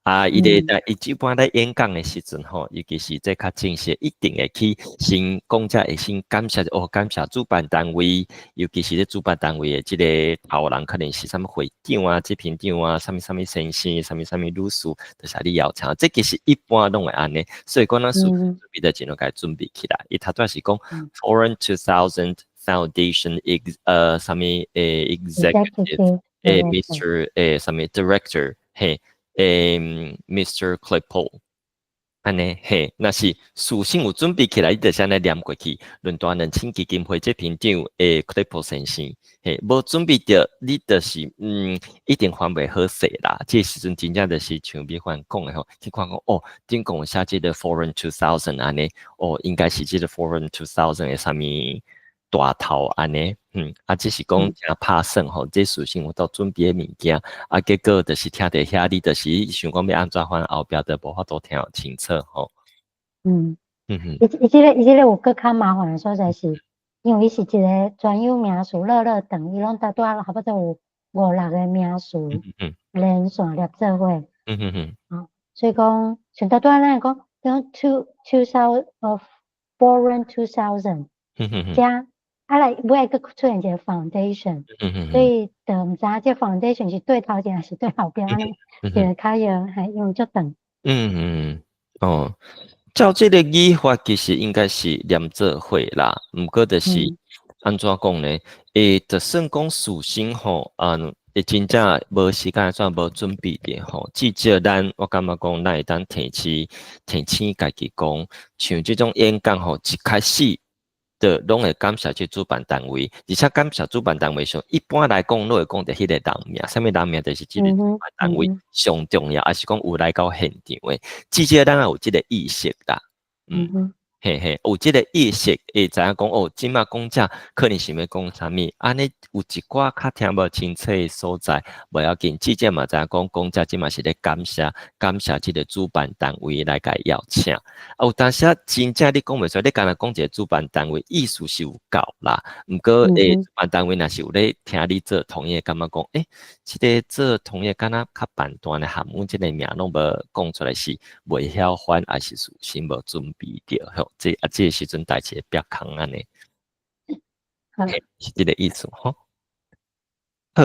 啊，伊咧在伊一般咧演講的時陣吼，尤其是這較正式，一定會去先講者會先感謝哦，感謝主辦單位，尤其是咧主辦單位的這個頭人，可能是啥物會長啊、執行長啊、啥物啥物先生、啥物啥物女士，就是你邀請。這其實一般攏會按呢，所以講咱事先準備得盡量共準備起來。伊頭拄是講 Forum 2000 Foundation ex 啥物executive Mr 啥物 Director 嘿。Mr. Claire Paul，按呢嘿，若是事先有準備起來，你就是按呢念過去。論壇2000基金會執行長Claire Paul 先生，嘿，無準備著，你就是一定翻袂好勢啦。這個時陣真正就是像美芬講的吼，去看講哦，頂講寫這個 Forum 2000按呢，哦，應該是這個 Forum 2000 的啥物大頭按呢，啊，只是講誠拍算吼，這事先有當準備的物件，啊，結果就是聽著遐，你就是想講欲按怎翻，後壁就無法度聽清楚吼。伊這個有閣較麻煩的所在是，因為伊是一個專有名詞，樂樂長，伊攏拄拄仔差不多有五六個名詞連線連做伙。所以講，像拄拄仔咱講，講 two thousand of Forum 2000，遮啊來尾閣出現一個 foundation，所以就毋知影這 foundation 是對頭前還是對後壁呢？就較用還用足長。哦，照這個語法，其實應該是連做伙啦。毋過就是按怎講呢？就算講事先吼，會真正無時間算無準備的吼，至少咱我感覺講，咱會當提醒家己講，像這種演講吼，一開始就攏會感謝這主辦單位，而且感謝主辦單位上，一般來講攏會講著彼個人名，啥物人名就是這個主辦單位上重要，抑是講有來到現場的，至少咱也有這個意識啦。嘿嘿，有這个意識，會知影講哦，這馬講者可能想欲講啥物，按呢有一寡較聽無清楚的所在，無要緊，至少嘛知影講講者這馬是咧感謝感謝這个主辦單位來共邀請。啊，有當時仔真正你講袂出來，你干焦講一个主辦單位，意思是有夠啦。毋過欸，主辦單位若是有咧聽你做統譯，感覺講，欸，這个做統譯敢若較簡單的含阮這个名攏無講出來是袂曉翻，抑是事先無準備著吼。這啊，這个時陣代誌會煏空按呢，是這个意思吼。好，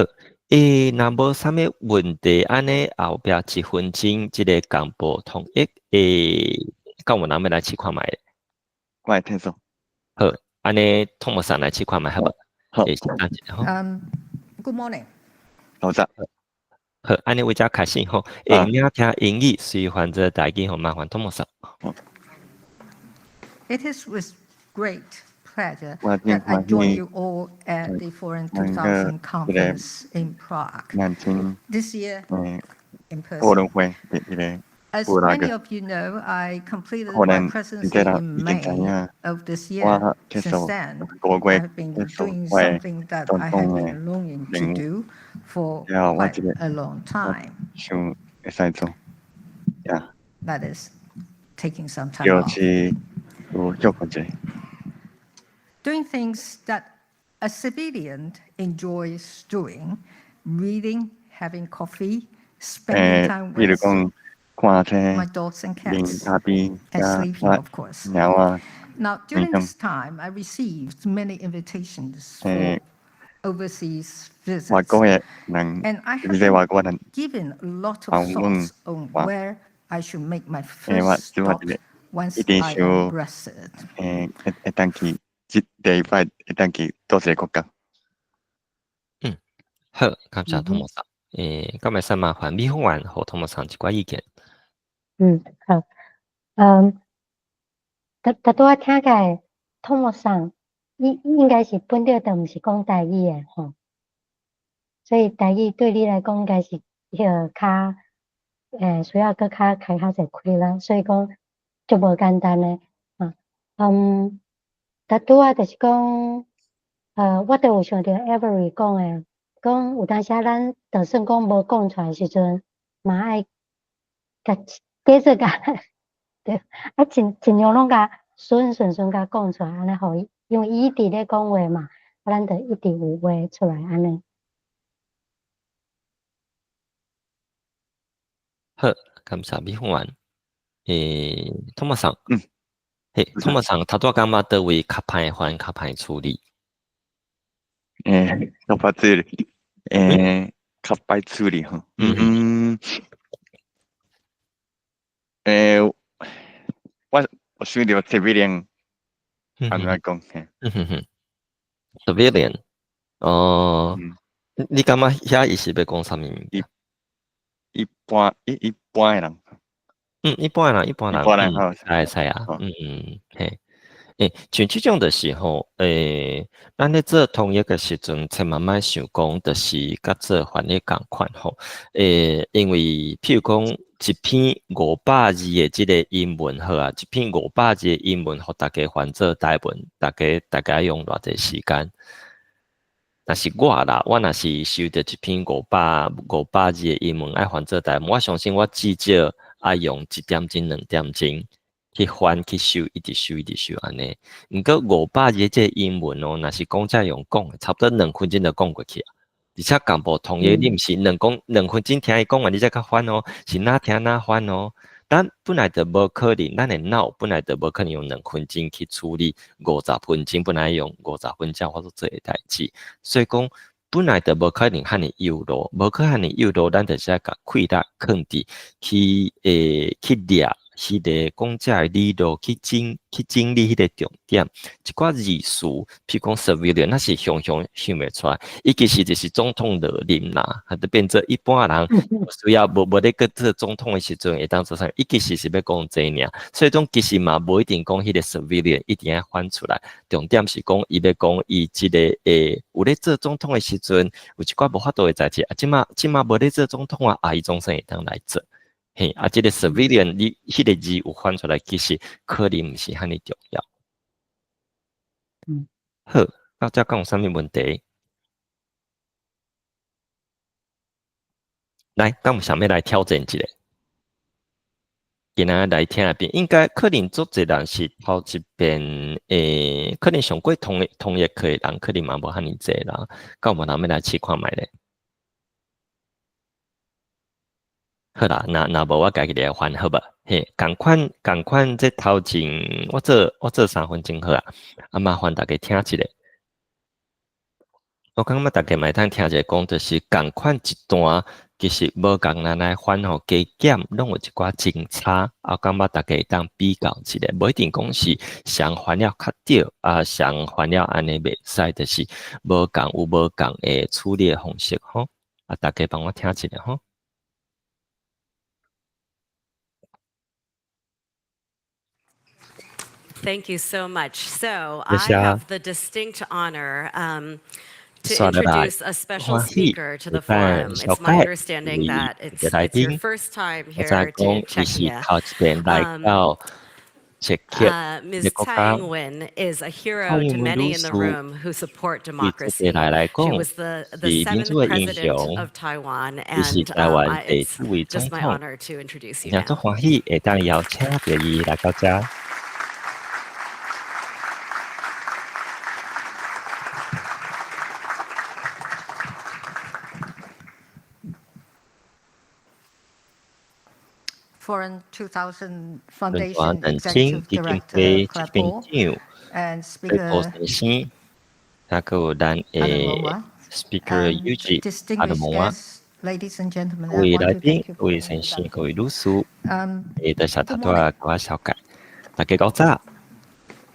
欸，若無啥物問題，按呢後壁一分鐘，這个同步統譯，欸，敢有人欲來試看覓？我來聽說。好，按呢統幕上來試看覓好無？好。欸，先等一下吼。 Good morning。好的。好，按呢為遮開始吼，會領聽英語，隨翻做台語吼，麻煩統幕上。 It is with great pleasure that I join you all at the Forum 2000 conference in Prague this year in person. As many of you know, I completed my presidency in May of this year. Since then, I have been doing something that I have been longing to do for quite a long time. That is, taking some time off. Doing things that a civilian enjoys doing, reading, having coffee, spending time with my dogs and cats, and sleeping, of course. Now, during this time, I received many invitations for overseas visits, and I have been given a lot of thoughts on where I should make my first stop once I am rested. 會當去，這第一擺會當去佗一个國家。嗯，好，感謝湯姆桑。欸，敢會使麻煩美鳳員予湯姆桑一寡意見？嗯，好，嗯，拄拄拄仔聽起來，湯姆桑應應該是本著就毋是講台語的吼，所以台語對你來講應該是彼个較，欸，需要閣較開較濟氣力，所以講足無簡單的，啊，嗯，拄拄仔就是講，我都有想著 Avery 講的，講有當時仔咱就算講無講出來時陣，嘛愛共繼續共，對，啊盡盡量攏共順順順共講出來，按呢予伊，因為伊一直咧講話嘛，啊咱就一直有話出來按呢。好，感謝美鳳員。欸，湯姆桑，嘿，湯姆桑，頭拄仔感覺佗位較歹翻，較歹處理？欸，較歹處理，欸，較歹處理吼。嗯，欸，我我想著 civilian，按怎講？嗯哼哼，civilian，哦，你感覺遐伊是欲講啥物？一一般一一般的人。嗯，一般人，一般人，一般人好，會使啊，嗯嗯，嘿，欸，像這種就是吼，欸，咱咧做統譯的時陣，千萬莫想講，就是佮做翻譯仝款吼，欸，因為譬如講一篇五百字的這个英文好啊，一篇五百字的英文，予大家翻做台文，大家大概用偌濟時間？若是我啦，我若是收著一篇五百五百字的英文愛翻做台文，我相信我至少愛用一點鐘、兩點鐘去翻、去修，一直修、一直修按呢。毋過五百字這个英文哦，若是講者用講，差不多兩分鐘就講過去啊。而且同步統譯，你毋是兩講兩分鐘聽伊講完，你才閣翻哦，是哪聽哪翻哦。咱本來就無可能，咱的腦本來就無可能用兩分鐘去處理五十分鐘，本來用五十分鐘我做這个代誌，所以講本來就無可能遐爾幼路，無可能遐爾幼路，咱就是愛共氣力囥佇去欸去掠彼个講者的理路，去整去整理彼个重點，一寡字詞，譬如講 civilian，咱是雄雄想袂出來，伊其實就是總統落任啦，啊，就變做一般人需要無無咧閣做總統的時陣會當做啥？伊其實是欲講這爾，所以講其實嘛無一定講彼个 civilian 一定愛翻出來，重點是講伊欲講伊這个會有咧做總統的時陣，有一寡無法度的代誌，啊，這馬這馬無咧做總統啊，啊，伊總算會當來做。嘿，啊，這個 civilian 你彼個字有翻出來，其實可能毋是遐爾重要。好，到這敢有啥物問題？來，敢有啥物來挑戰一下？今仔來聽一遍，應該可能足濟人是頭一遍，可能上過統一課的人，可能嘛無遐爾濟啦。敢有無人欲來試看覓咧？好啦，若無我家己來翻好無？嘿，仝款仝款，這頭前我做3分鐘好啊，啊麻煩大家聽一下。我感覺大家嘛會當聽者講，就是仝款一段，其實無仝咱來翻吼，加減攏有一寡真差，啊，感覺大家會當比較一下，無一定講是誰翻了較對，啊，誰翻了按呢袂使，就是無仝有無仝的處理的方式吼。啊，大家幫我聽一下吼。 Thank you so much. So I have the distinct honor to introduce a special speaker to the forum. It's my understanding that it's your first time here to Czechia. Ms. Tsai Ing-wen is a hero to many in the room who support democracy. She was the seventh president of Taiwan, and it's just my honor to introduce you now. 歡喜會當邀請著伊來到遮。 Forum 2000 Foundation Executive Director Claire Paul and Speaker Speaker Yuji distinguished guests, ladies and gentlemen, 各位來賓、各位先生、各位女士，多謝頭拄仔共我紹介，大家早早。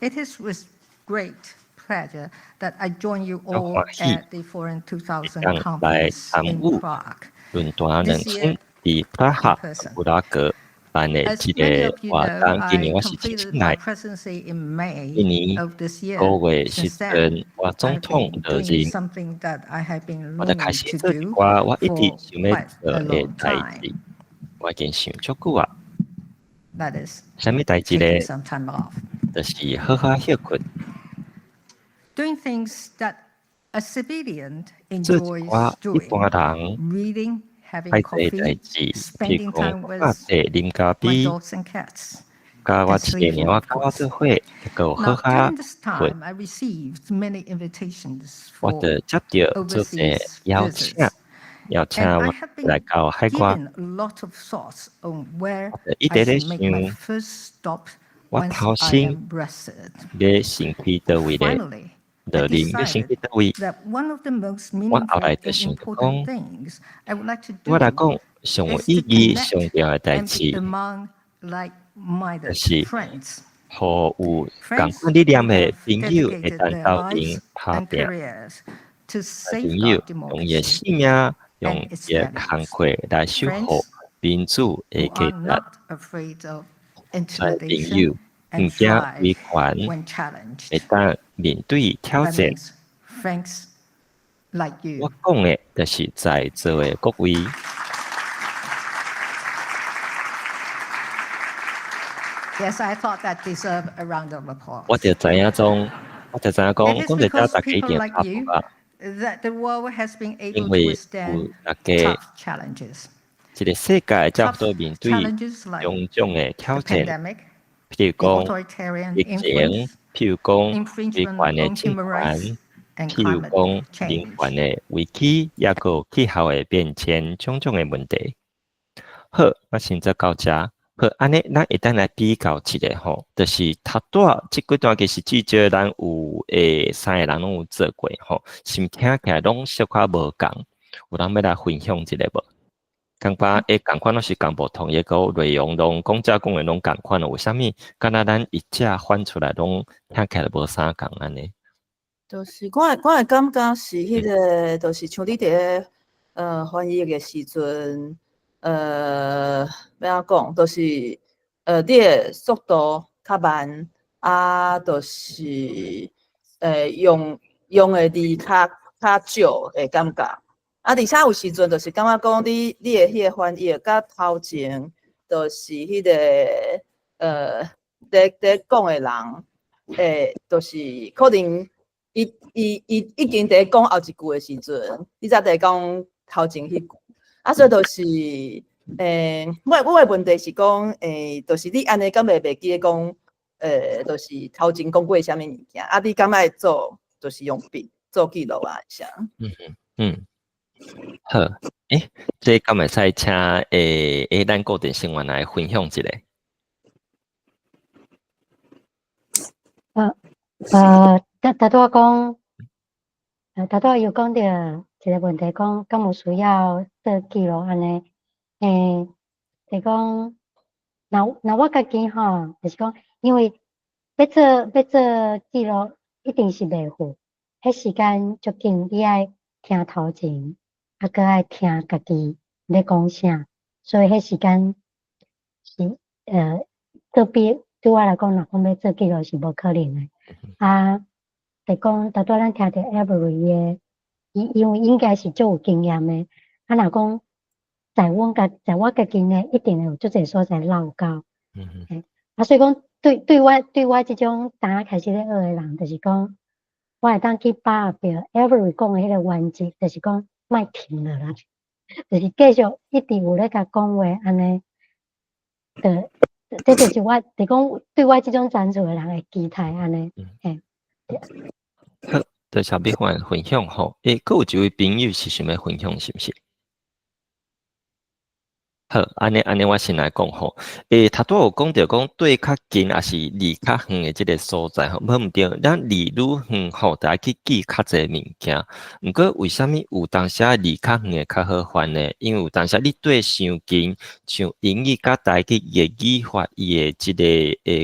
It is with great pleasure that I join you all at the Forum 2000 conference in Prague. 論壇2000佇布拉哈布拉格辦的這個活動，今年我是親身來。今年5月時陣，我總統就任，我就開始做一寡我一直想欲做的代誌，我已經想足久啊。啥物代誌咧？就是好好歇睏。做一寡一般人愛做的代誌，譬如講喝茶、啉咖啡，佮我一个貓仔狗仔做伙，閣有好好睏。我就接著足濟邀請，邀請我來到海外。我就一直咧想，我頭先欲先去佗位咧？落任欲先去佗位？我後來就想著講，對我來講，上有意義、上重要的代誌，就是予有仝款理念的朋友會當鬥陣拍拚。朋友用伊的性命，用伊的工課來守護民主的價值。朋友毋驚威權，會當面對挑戰。我講的就是在座的各位。 Yes, I thought that deserved a round of applause. 我就知影講，我就知影講，講佇遮大家一定拍噗仔。因為有大家，這個世界才有面對種種的挑戰，譬如講疫情，譬如講威權的政權，譬如講人權的危機，抑閣有氣候的變遷，種種的問題。好，我先做到遮。好，按呢，咱會當來比較一下吼，就是頭拄仔這幾段其實至少咱有三個人攏有做過吼，是毋聽起來攏小可無仝？有人欲來分享一下無？感覺仝款攏是仝無同一個內容，攏講者講的攏仝款咯。為啥物？敢若咱譯者翻出來攏聽起來無啥仝按呢？就是我的感覺是彼個，就是像你佇咧翻譯的時陣。欲按怎講，就是你的速度較慢，啊，就是用的字較少的感覺。啊，而且有時陣就是感覺講你的彼個翻譯佮頭前就是彼个伫讲的人，就是可能伊已经伫讲后一句的时阵，你才伫讲头前彼句，啊，所以就是，我的问题是讲，就是你按呢敢会袂记得讲，就是头前讲过啥物物件，啊，你敢爱做，就是用笔做记录啊，啥？嗯，好，这敢会使请咱固定成员来分享一下？拄拄仔讲，拄拄仔有讲著一个问题，讲敢有需要做记录按呢？就讲，若我家己吼，就是讲，因为欲做记录，一定是袂赴，彼时间足紧，你爱听头前，啊，阁爱听家己咧讲啥，所以彼时间是做笔对我来讲，若讲欲做记录是无可能的。啊，就讲拄拄咱听著 Avery 的，伊因为应该是足有经验的，啊，若讲在我家己呢，一定会有足濟所在落到。啊，所以講對我這種剛開始咧學的人，就是講我會當去把握著 Avery 講的彼個原則，就是講莫停落來，就是繼續一直有咧共講話按呢，就這就是我，就講對我這種層次的人的期待按呢，嘿。好，多謝美芬分享吼，閣有一位朋友是想欲分享，是毋是？好，按呢，我先來講吼。頭拄有講著講對較近，抑是離較遠的這个所在吼，無毋對，咱離愈遠吼，就愛去記較濟物件。毋過為啥物有當時離較遠的較好翻呢？因為有當時你對傷近，像英語佮台語的語法，伊的這个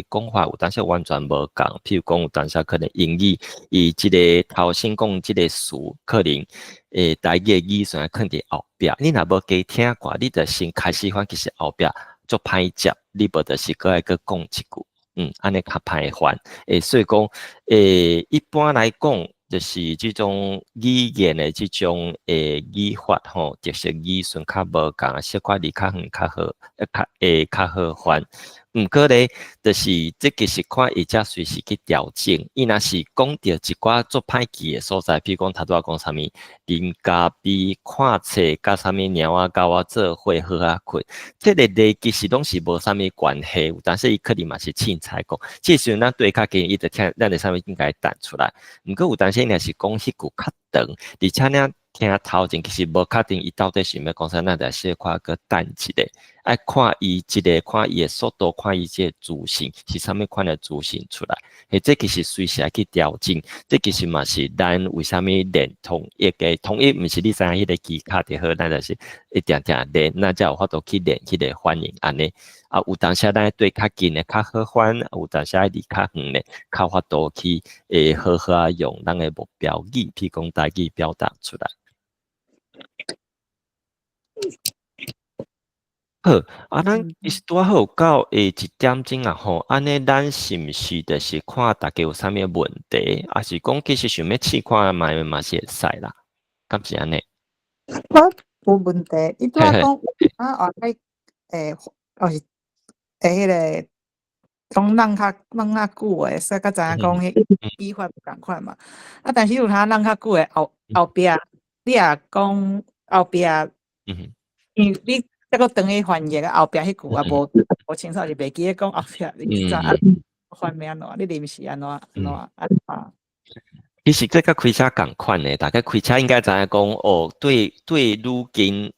講法有當時完全無仝。譬如講有當時可能英語伊這个頭先講這个詞可能。台語的語序囥佇後壁，你若無加聽過，你就先開始翻，其實後壁足歹接，你無就是閣愛閣講一句，按呢較歹翻。所以講，一般來講，就是這種語言的這種語法吼，特色語順較無仝，小可離較遠較好，較好翻。毋過咧，就是這其實看譯者隨時去調整。伊若是講著一寡足歹記的所在，比如講頭拄仔講啥物，啉咖啡、看冊、佮啥物貓仔狗仔做伙好仔睏，這个咧其實攏是無啥物關係。有當時伊可能嘛是凊彩講，這時陣咱對較近，伊就聽咱就啥物應該彈出來。毋過有當時若是講彼句較長，而且呢，聽頭前其實無確定伊到底想欲講啥，咱就小可閣等一下，愛看伊這个，看伊的速度，看伊這个資訊是啥物款的資訊出來。這其實隨時愛去調整，這其實嘛是咱為啥物練統一的統一，毋是你知影彼个技巧就好，咱就是一定定練，咱才有法度去練彼个反應按呢。啊，有當時咱對較近的較好翻，有當時愛離較遠的較法度去好好仔用咱的目標語，譬如講台語表達出來。好，啊，咱其實拄好有到一點鐘啊吼，按呢咱是毋是就是看大家有啥物問題，抑是講其實想欲試看覓嘛是會使啦，敢是按呢？我有問題，你拄仔講啊，後擺就是彼个講弄較久的，所以較知影講彼語法無仝款嘛。啊，但是有通弄較久的後壁，你若講後壁，因為你抑閣轉去翻譯後壁彼句也無清楚，是袂記得講後壁，你知啊翻欲按怎？你臨時按怎按怎按怎？其實這佮開車仝款的，大家開車應該知影講哦，對愈近，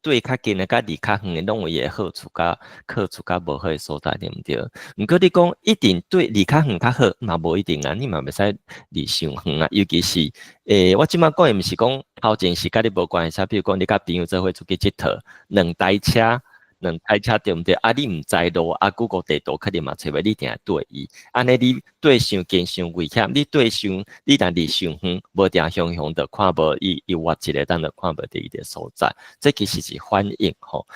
對較近的佮離較遠的，攏有伊的好處佮好處佮無好的所在，對毋對？毋過你講一定對離較遠較好，嘛無一定啊，你嘛袂使離傷遠啊。尤其是，我這擺講的毋是講頭前是佮你無關係，比如講你佮朋友做伙出去𨑨迌，兩台車對毋對？啊，你毋知路，啊，Google 地圖可能嘛揣袂，你定會對伊。按呢，你對傷近傷危險，你對傷，你若離傷遠，無定雄雄就看無伊，伊挖一个，咱就看無佇伊个所在。這其實是反應吼。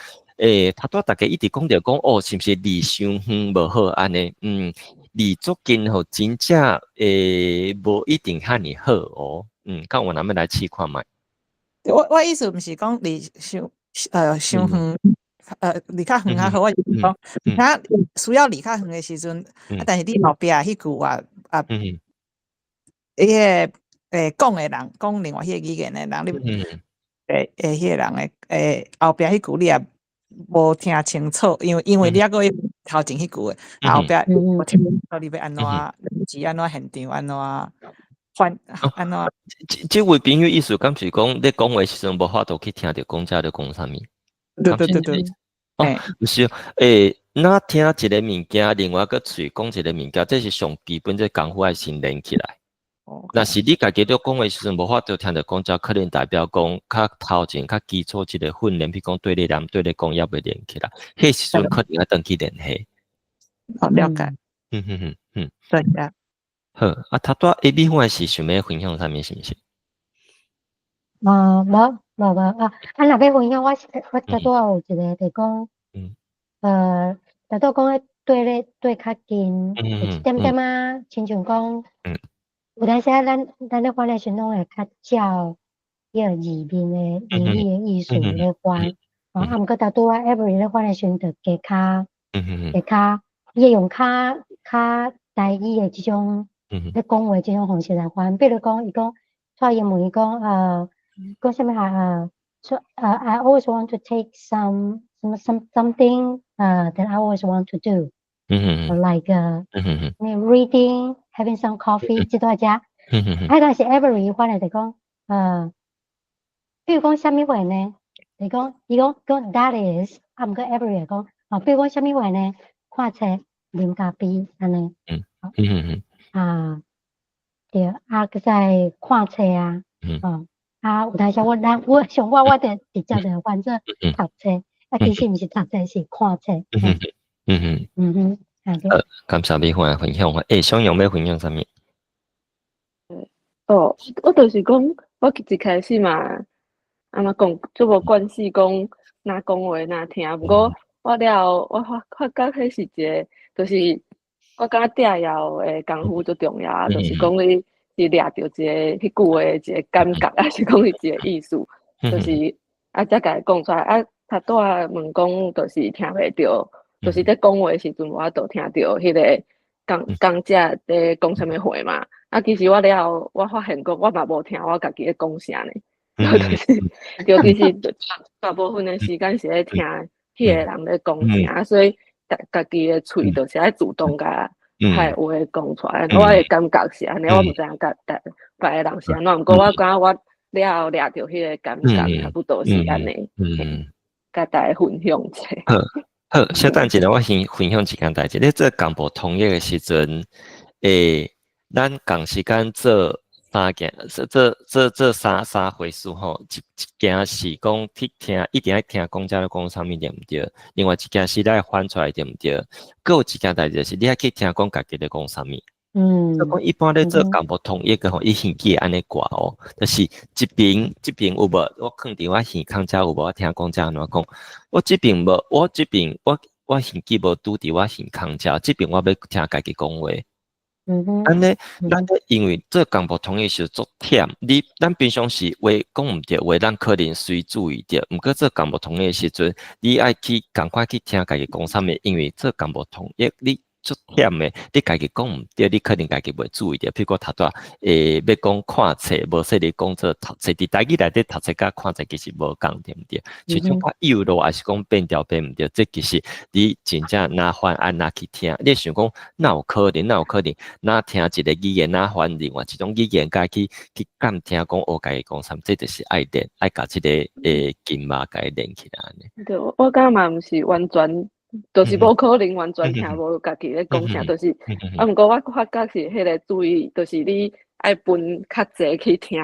頭拄大家一直講著講，哦，是毋是離傷遠無好按呢？離足近吼，真正無一定遐爾好哦。敢有人欲來試看覓？我意思毋是講離傷遠。離較遠較好，我就是講，若需要離較遠的時陣，啊，但是你後壁彼句話啊，彼個講的人講另外彼個語言的人，你彼個人的後壁彼句你也無聽清楚，因為你猶閣頭前彼句的，後壁無聽清楚，你欲按怎是按怎現場按怎翻按怎？這位朋友意思敢是講，你講話時陣無法度去聽著講者咧講啥物？對對對對。哦，毋是，若聽一个物件，另外閣喙講一个物件，這是上基本，這功夫愛先練起來。若是你家己咧講話時陣無法度聽著講者，可能代表講較頭前較基礎這個訓練，比如講對咧念、對咧講，猶未練起來，彼時陣可能愛轉去練習。好，了解。對啊。好，啊，頭拄仔 A、B 款是想欲分享啥物，是毋是？啊，無無無啊！啊，若欲分享，我拄拄仔有一個就講，拄拄講咧對咧對較近，有一點點仔，親像講，有當時啊，咱咧翻的時陣，攏會較照彼個字面的英語的意思咧翻，哦，啊，毋過拄拄仔 Avery 咧翻的時陣，就加較加較，伊會用較較台語的這種咧講話這種方式來翻，比如講，伊講，蔡英文伊講，講啥物啊？So I always want to take something that I always want to do，like reading, having some coffee，這段遮。啊，但是 Avery 翻來就講，比如講啥物話呢？就講，伊講講 that is，啊，毋過 Avery 講，哦，比如講啥物話呢？看冊、啉咖啡，按呢。啊，對，啊，閣再看冊啊，哦。啊，有當時我咱我像我，我就直接就翻做讀冊，啊，其實毋是讀冊，是看冊。感謝美芬的分享。欸，小楊欲分享啥物？哦，我就是講，我一開始嘛，按怎講，足無慣勢講，若講話若聽，毋過我了後，我發覺彼是一個，就是我感覺摘要的功夫足重要，就是講你是掠著一個彼句話一個感覺，抑是講伊一個意思，就是啊，才共伊講出來。啊，頭拄仔問講，就是聽袂著，就是咧講話時陣無法度聽著彼個講講者咧講啥物話嘛。啊，其實我了後，我發現講，我嘛無聽我家己咧講啥呢。就是，對，其實大部分的時間是咧聽彼個人咧講啥，所以家己的喙就是愛主動共彼個話講出來。我的感覺是按呢，我毋知影佮別個人是按怎，毋過我感覺我了後掠著彼個感覺，差不多是按呢。共大家分享者。好，好，稍等一下，我先分享一件代誌。咧做共步通譯的時陣，咱仝時間做三件，做做做做三回事吼。一件是講去聽，一定愛聽講者咧講啥物對毋對？另外一件是咱翻出來對毋對？閣有一件代誌就是你愛去聽講家己咧講啥物。所以講一般咧做共步通譯的吼，伊耳機會按呢掛哦，就是這爿這爿有無？我囥佇我耳孔遮有無？我聽講者按怎講？我這爿無，我這爿我耳機無拄佇我耳孔遮，這爿我欲聽家己講話。按呢，咱咧因為做共步通譯時足忝，你咱平常時話講毋對話，咱可能隨注意著。毋過做共步通譯時陣，你愛去仝款去聽家己講啥物，因為做共步通譯你足忝的，你家己講毋對，你可能家己袂注意著。譬如講頭拄仔，欲講看冊，無說你講做讀冊，佇台語內底讀冊佮看冊其實無仝，對毋對？像種較幼路，抑是講變調變毋對，這其實你真正若翻按怎去聽，你想講哪有可能？哪有可能？若聽一個語言，若翻另外一種語言，共去監聽講學家己講啥物，這就是愛練，愛共這個筋肉共伊練起來按呢。對，我感覺嘛毋是完全，就是無可能完全聽無家己咧講啥，就是啊，毋過我發覺是彼個注意，就是你愛分較濟去聽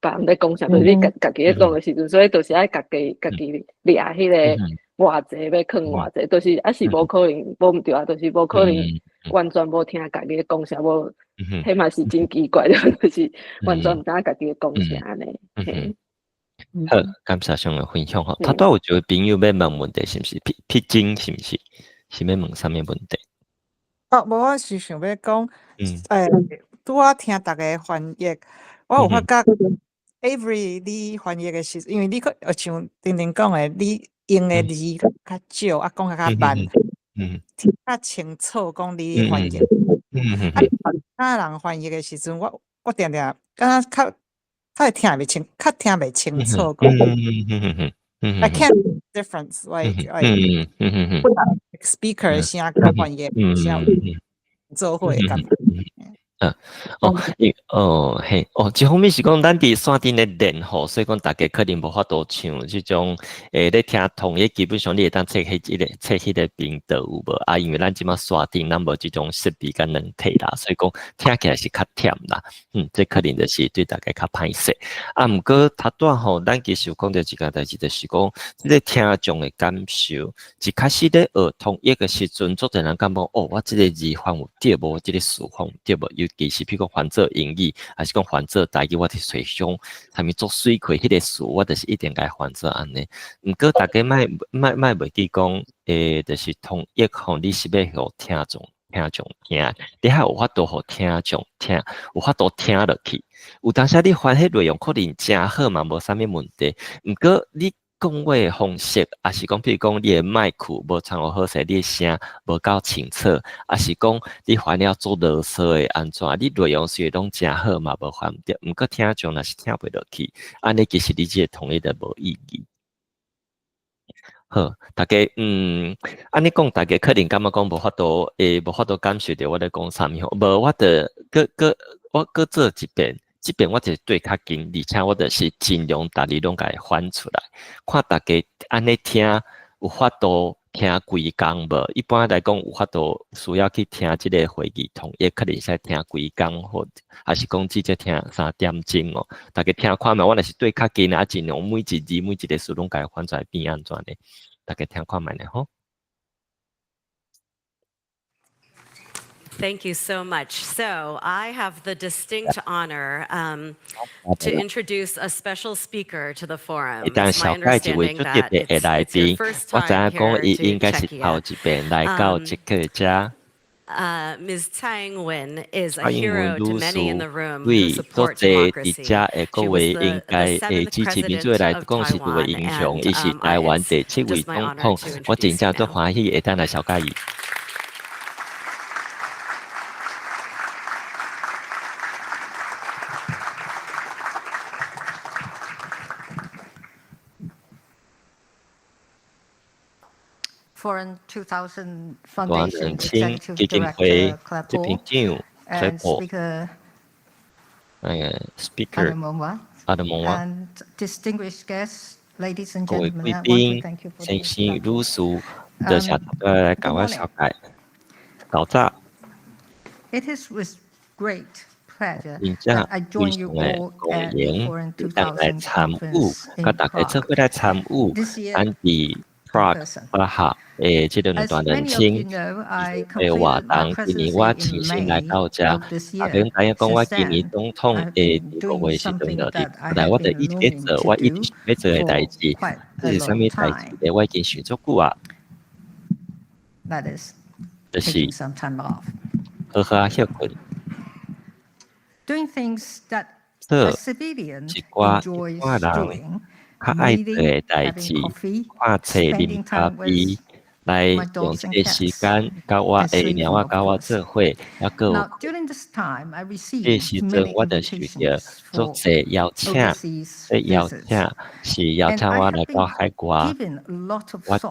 別人咧講啥，就是你家己咧講的時陣，所以就是愛家己掠彼個偌濟欲囥偌濟，就是啊是無可能，無毋對啊，就是無可能完全無聽家己咧講啥，無，彼嘛是真奇怪，就是完全毋知影家己咧講啥按呢。好，感謝上的分享吼。頭拄有一個朋友欲問問題，是毋是？彼彼真是毋是？是欲問啥物問題？哦，無，我是想欲講，拄仔聽逐家翻譯，我有發覺 Avery 你翻譯的時，因為你閣像丁丁講的，你用的字較少，啊，講較慢，聽較清楚，講你翻譯。啊，其他人翻譯的時陣，我定定敢若較較會聽袂清，較聽袂清楚。I can't difference like speaker 的聲佮翻譯聲做伙的感覺。啊，哦，伊哦嘿，哦，一方面是講咱佇線頂咧練吼，所以講大家可能無法度像這種，咧聽統一，基本上你會當切彼一個切彼個頻道有無？啊，因為咱這馬線頂咱無這種設備佮軟體啦，所以講聽起來是較忝啦。這可能就是對大家較歹勢。啊，毋過頭拄吼，咱其實有講著一件代誌，就是講這個聽眾的感受，一開始咧學統一的時陣，足濟人感覺哦，我這個字翻有對無？這個詞翻有對無？尤其是譬如講翻做英語，抑是講翻做台語，我佇揣想啥物做媠氣彼個詞，我就是一定共翻做按呢。毋過大家莫莫莫袂記講，就是統一吼，你是欲予聽眾聽，你還有法度予聽眾聽，有法度聽落去。有當時你翻彼內容可能誠好嘛，無啥物問題。毋過你講話的方式，抑是講，譬如講你的麥克無參好好勢，你的聲無夠清楚，抑是講你翻了做囉嗦的按怎，你內容雖然攏誠好嘛，無犯毋著，毋過聽眾若是聽袂落去，按呢其實你這個統一就無意義。好，大家按呢講，大家可能感覺講無法度，無法度感受著我咧講啥物吼，無我著閣閣我閣做一遍。這遍我就對較緊，而且我就是盡量逐字攏共伊翻出來，看大家按呢聽有法度聽規工無？一般來講有法度需要去聽這個會議統一，可能會使聽規工或抑是講直接聽3點鐘哦。大家聽看覓，我若是對較緊啊，盡量每一字每一個詞攏共伊翻出來變按怎呢？大家聽看覓咧吼。 Thank you so much. So I have the distinct honor to introduce a special speaker to the forum. It's my understanding that it's your first time here to Czechia. Ms. Tsai Ing-wen is a hero to many in the room who support democracy. She was the seventh president of Taiwan, and it's just my honor to introduce her now. Forum 2000 Foundation Executive Director Claire Paul and Speaker Speaker Adam Monwa and distinguished guests, ladies and gentlemen, I want to thank you for 先生、女士，多謝大家來共我紹介。早早。 It is with great pleasure that I join you all at the Forum 2000 conference in Prague. This year, Prague 巴哈的這個論壇兩千的活動，今年我親身來到遮，啊，比如知影講我今年總統的五月時陣就佇，來我就一直咧做，我一直想欲做的代誌，這是啥物代誌咧？我已經想足久啊，就是好好仔歇睏，做一寡一般人較愛做的代誌，看冊、啉咖啡，來用這個時間，佮我的貓仔佮我做伙，猶閣有。這個時陣，我就受著足濟邀請，這邀請是邀請我來到海外，我就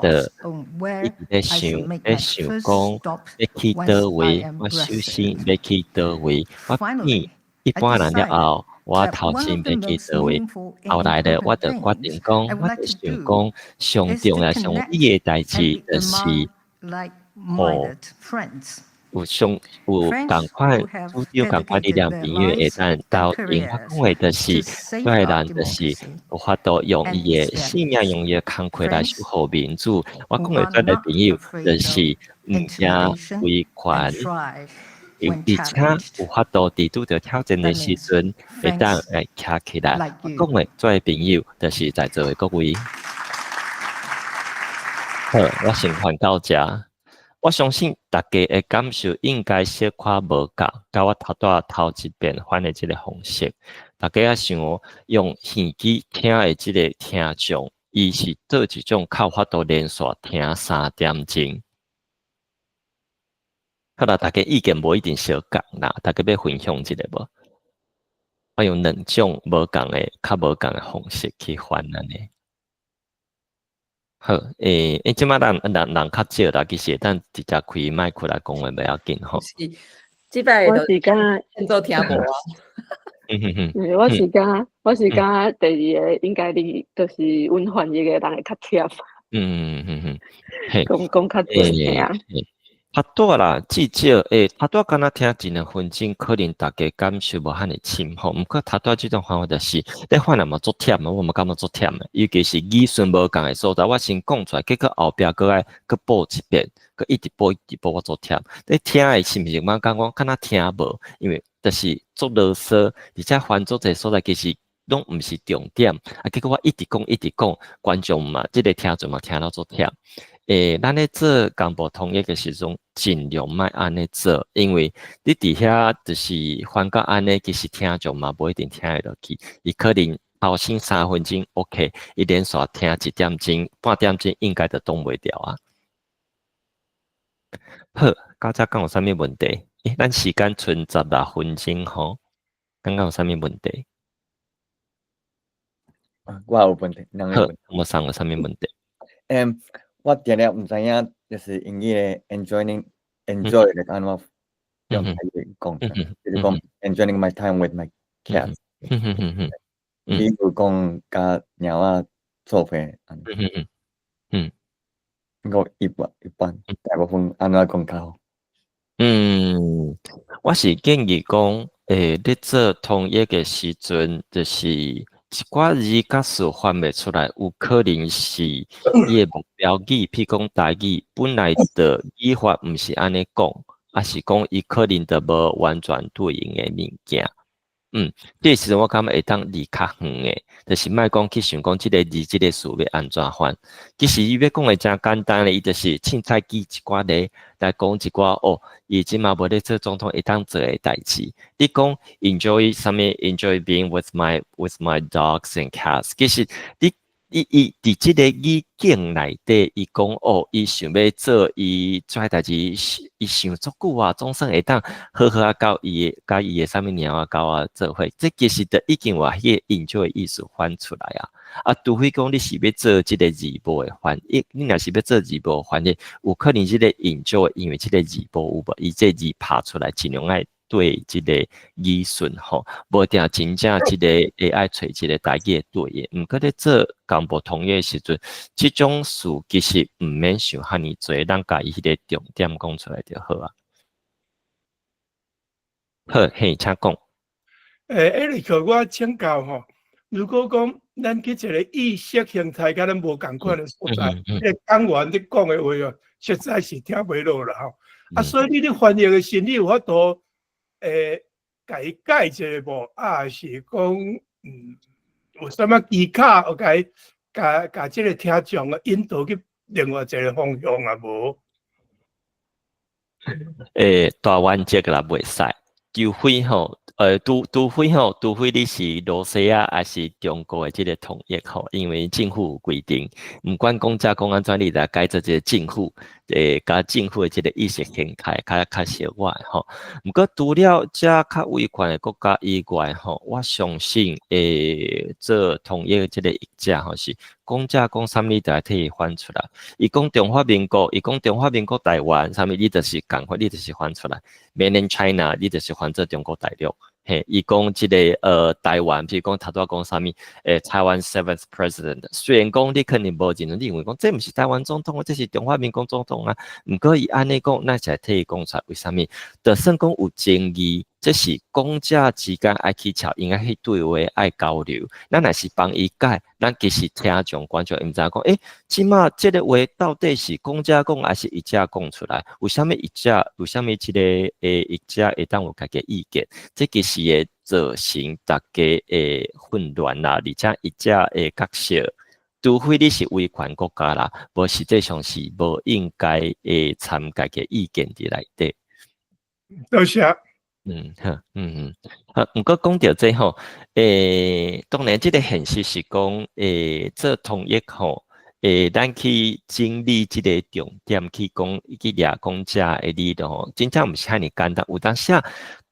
一直咧想，咧想講欲去佗位，我首先欲去佗位，我變一般人了後。我頭先欲去佗位，後來咧，我就決定講，我就想講，上重要、上有意義的代誌，就是予有上有仝款主張仝款理念朋友會當鬥陣。我講的就是，這个人就是有法度用伊的性命、用伊的工課來守護民主。我講的這个朋友，就是毋驚威權。而且有法度佇拄著挑戰的時陣，會當來徛起來。我講的這个朋友，就是在座的各位。好，我先翻到遮。我相信大家的感受應該小可無仝，佮我頭拄仔頭一遍翻的這個方式。大家仔想哦，用耳機聽的這個聽眾，伊伊是做一種較有法度連續聽3點鐘。好啦，大家意見無一定相仝啦，大家欲分享一下無？我用兩種無仝的、較無仝的方式去翻按呢。好，欸，這擺人人人較少啦，其實會當直接開麥克來講話袂要緊吼。是，這擺我是感覺現做聽無啊。我是感覺第二個應該你就是阮翻譯的人會較忝。講講較濟爾。較拄啦，至少欸，較拄敢若聽一兩分鐘，可能大家感受無遐爾深吼。毋過頭拄這種方法就是，你翻來嘛足忝的，我嘛感覺足忝的。尤其是語順無仝的所在，我先講出來，結果後壁閣愛閣補一遍，閣一直補一直補，我足忝。你聽的是毋是感覺講敢若聽無？因為就是足囉嗦，而且翻做這所在其實攏毋是重點。啊，結果我一直講一直講，觀眾嘛，這個聽眾嘛聽到足忝。欸，咱咧做同步通譯的時陣，盡量莫按呢做，因為你佇遐就是翻到按呢，其實聽眾嘛無一定聽會落去。伊可能頭先3分鐘 OK，伊連續聽一點鐘、半點鐘，應該就擋袂牢啊。好，到這敢有啥物問題？欸，咱時間賰16分鐘吼，敢敢有啥物問題？啊，我有問題，好，我上有啥物問題？嗯。我定定毋知影，就是英語的 enjoying enjoy 會按怎用台語講，就是講 enjoying my time with my cat。比如講佮貓仔做伙，我一般一般大部分按怎講較好？嗯，我是建議講，欸，你做通譯的時陣，就是一寡字假使翻袂出來，有可能是伊的目標語，譬如講台語本來的語法毋是按呢講，抑是講伊可能就無完全對應的物件。這個時陣我感覺會當離較遠的，就是莫講去想講這個字、這個詞欲按怎翻。其實伊欲講的誠簡單咧，伊就是凊彩記一寡咧來講一寡哦，伊這馬無咧做總統會當做的代誌。你講 enjoy 啥物？enjoy being with my dogs and cats。其實你伊伊佇這個語境內底，伊講哦，伊想欲做伊做的代誌，伊想足久啊，總算會當好好啊，佮伊的啥物貓仔狗仔做伙。這其實就已經有彼個 enjoy 的意思翻出來啊。啊，除非講你是欲做這個字幕的翻譯，你若是欲做字幕翻譯，有可能這個 enjoy 因為這個字幕有無，伊這字拍出來盡量愛對這個語順吼，無一定真正這個會愛揣一個台語的對應。毋過咧做同步通譯的時陣，這種事其實毋免想遐爾濟，咱共伊彼個重點講出來就好啊。好，嘿，請講。欸，Eric，我請教吼，如果講咱去一個意識形態佮咱無仝款的所在，彼個講員咧講的話哦，實在是聽袂落啦吼。啊，所以你咧翻譯的時，你有法度共伊改一下無？啊，抑是講，有啥物技巧，有共伊共共這個聽眾引導去另外一個方向啊無？欸，大原則啦，袂使，除非吼，除非吼，除非你是羅西亞抑是中國的這個統一吼，因為政府有規定，毋管講者講按怎，你來改做這個政府，欸，佮政府的這個意識形態較較相倚吼。毋過除了這較威權的國家以外吼，我相信欸，做統一的這個譯者吼是講者講啥物，你就愛替伊翻出來。伊講中華民國，伊講中華民國台灣，啥物你就是仝款，你就是翻出來。Mainland China，你就是翻做中國大陸。嘿，伊講這個台灣，譬如講頭拄仔講啥物，欸，Taiwan seventh president。雖然講你可能無認同，你認為講這毋是台灣總統，這是中華民國總統啊。毋過伊按呢講，咱是會替伊講出來，為啥物？就算講有爭議，這是講者之間愛去吵，應該去對話愛交流。咱若是幫伊改，咱其實聽眾觀眾毋知影講，欸，這馬這個話到底是講者講，抑是譯者講出來？為啥物譯者？為啥物這個欸譯者會當有家己意見？這其實會造成大家的混亂啦，而且譯者的角色，除非你是威權國家啦，無實際上是無應該會參家己意見佇內底。多謝。嗯，好，嗯嗯，好，毋過講著這吼，當然這个現實是講，做統譯吼，咱去整理這个重點，去講去掠講者的理論吼，真正毋是遐爾簡單。有當時啊，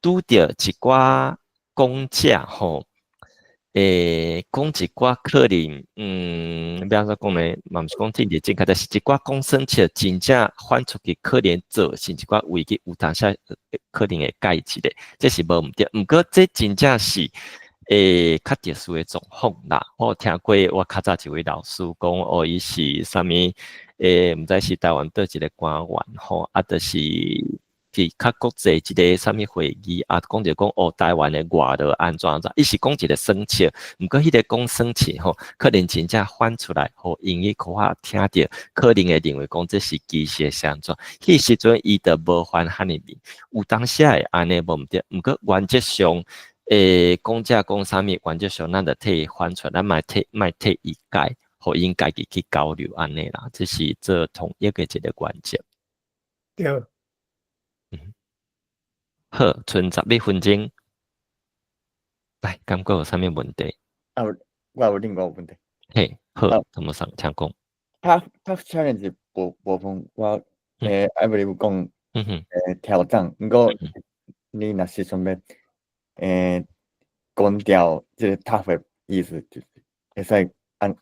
拄著一寡講者吼，講一寡可能，欲按怎講呢？嘛毋是講政治正確，但是一寡講耍笑，真正反出去可能造成一寡危機，有當時可能會改一下，這是無毋對。毋過這真正是較特殊的狀況啦。我有聽過我較早一位老師講，哦，伊是啥物？毋知是台灣佗一个官員吼，啊，就是佇較國際一个啥物會議啊，講著講哦，台灣的外勞按怎按怎，伊是講一个耍笑，毋過彼个講耍笑吼，可能真正反出來，予英語較較聽著，可能會認為講這是歧視的按怎，彼時陣伊就無翻遐爾明，有當時會按呢無毋對，毋過原則上，講者講啥物，原則上咱就替伊翻出來，咱莫替伊改，予𪜶家己去交流按呢啦，這是做統譯的一个原則。對。好，賰12分鐘，來，感覺有啥物問題？啊，我有另外一個問題。嘿，好，怎麼上，請講。 Tough challenge 部分，我艾弗里有講，挑戰，毋過你若是想欲講掉這个 tough 的意思，就是會使按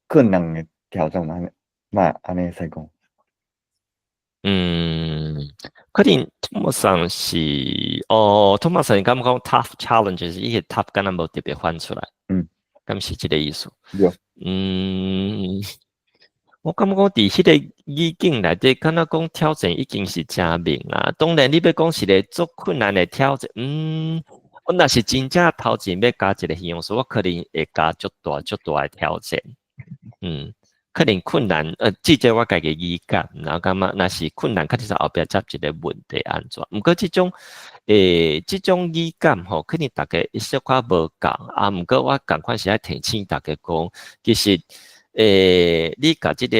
困難的挑戰嘛，嘛按呢會使講。嗯，可能通常是哦，通常你感覺講 tough challenges，伊個 tough 敢若無特別翻出來，敢是這个意思？對。嗯，我感覺講佇彼個語境內底，敢若講挑戰已經是誠明啊。當然，你欲講是個足困難的挑戰，我若是真正頭前欲加一个形容詞，我可能會加足大足大的挑戰，可能困難，這這我家己語感，然後感覺若是困難，確實是後壁接一个問題按怎。毋過這種語感吼，可能大家一小可無仝啊。毋過我仝款是愛提醒大家講，其實，你共這个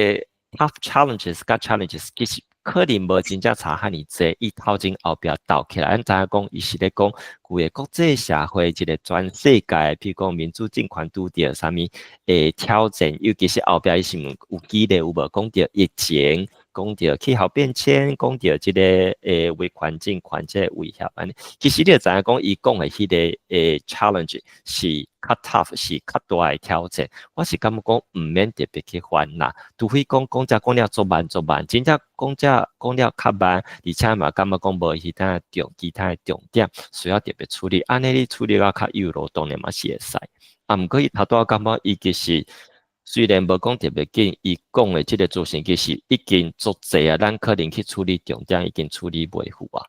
tough challenges 佮 challenges 其實可能無真正差遐爾濟，伊頭前後壁鬥起來，咱知影講，伊是咧講規个國際社會一个全世界，譬如講民主政權拄著啥物挑戰，尤其是後壁伊是毋有記得有無講著疫情，講著氣候變遷，講著這个為環境環境威脅按呢。其實你就知影講，伊講的彼个challenge 是較 tough，是較大的挑戰。我是感覺講毋免特別去翻啦，除非講講者講了足慢足慢，真正講者講了較慢，而且嘛感覺講無其他的重點需要特別處理，按呢你處理了較有路，當然嘛是會使。啊，毋過伊頭拄仔感覺伊其實雖然無講特別緊，伊講的這个資訊其實已經足濟啊，咱可能去處理重點已經處理袂赴啊。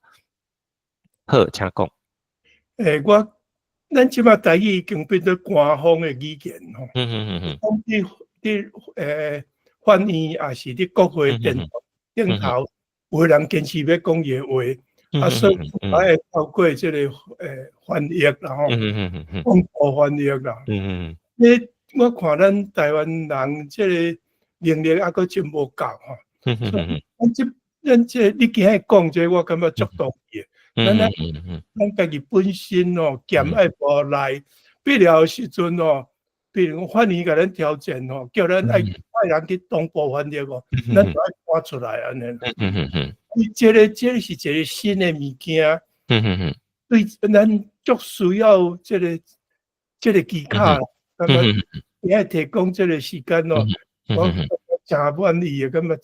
好，請講。我咱這擺台語已經變做官方的語言吼。講佇法院抑是佇國會頂頭，有的人堅持欲講伊的話，啊，所以愛透過這个翻譯啦吼，廣播翻譯啦。你我看咱台灣人這个能力猶閣真無夠吼。咱這你今日講這個，我感覺足同意的。咱家己本身哦，劍愛無來，必要的時陣哦，比如講法院共咱挑戰吼，叫咱愛派人去同步翻譯哦，咱就愛趕出來按呢。伊這個是一个新的物件，對咱足需要這個技巧，感覺伊愛提供這个時間哦，我誠滿意的，感覺了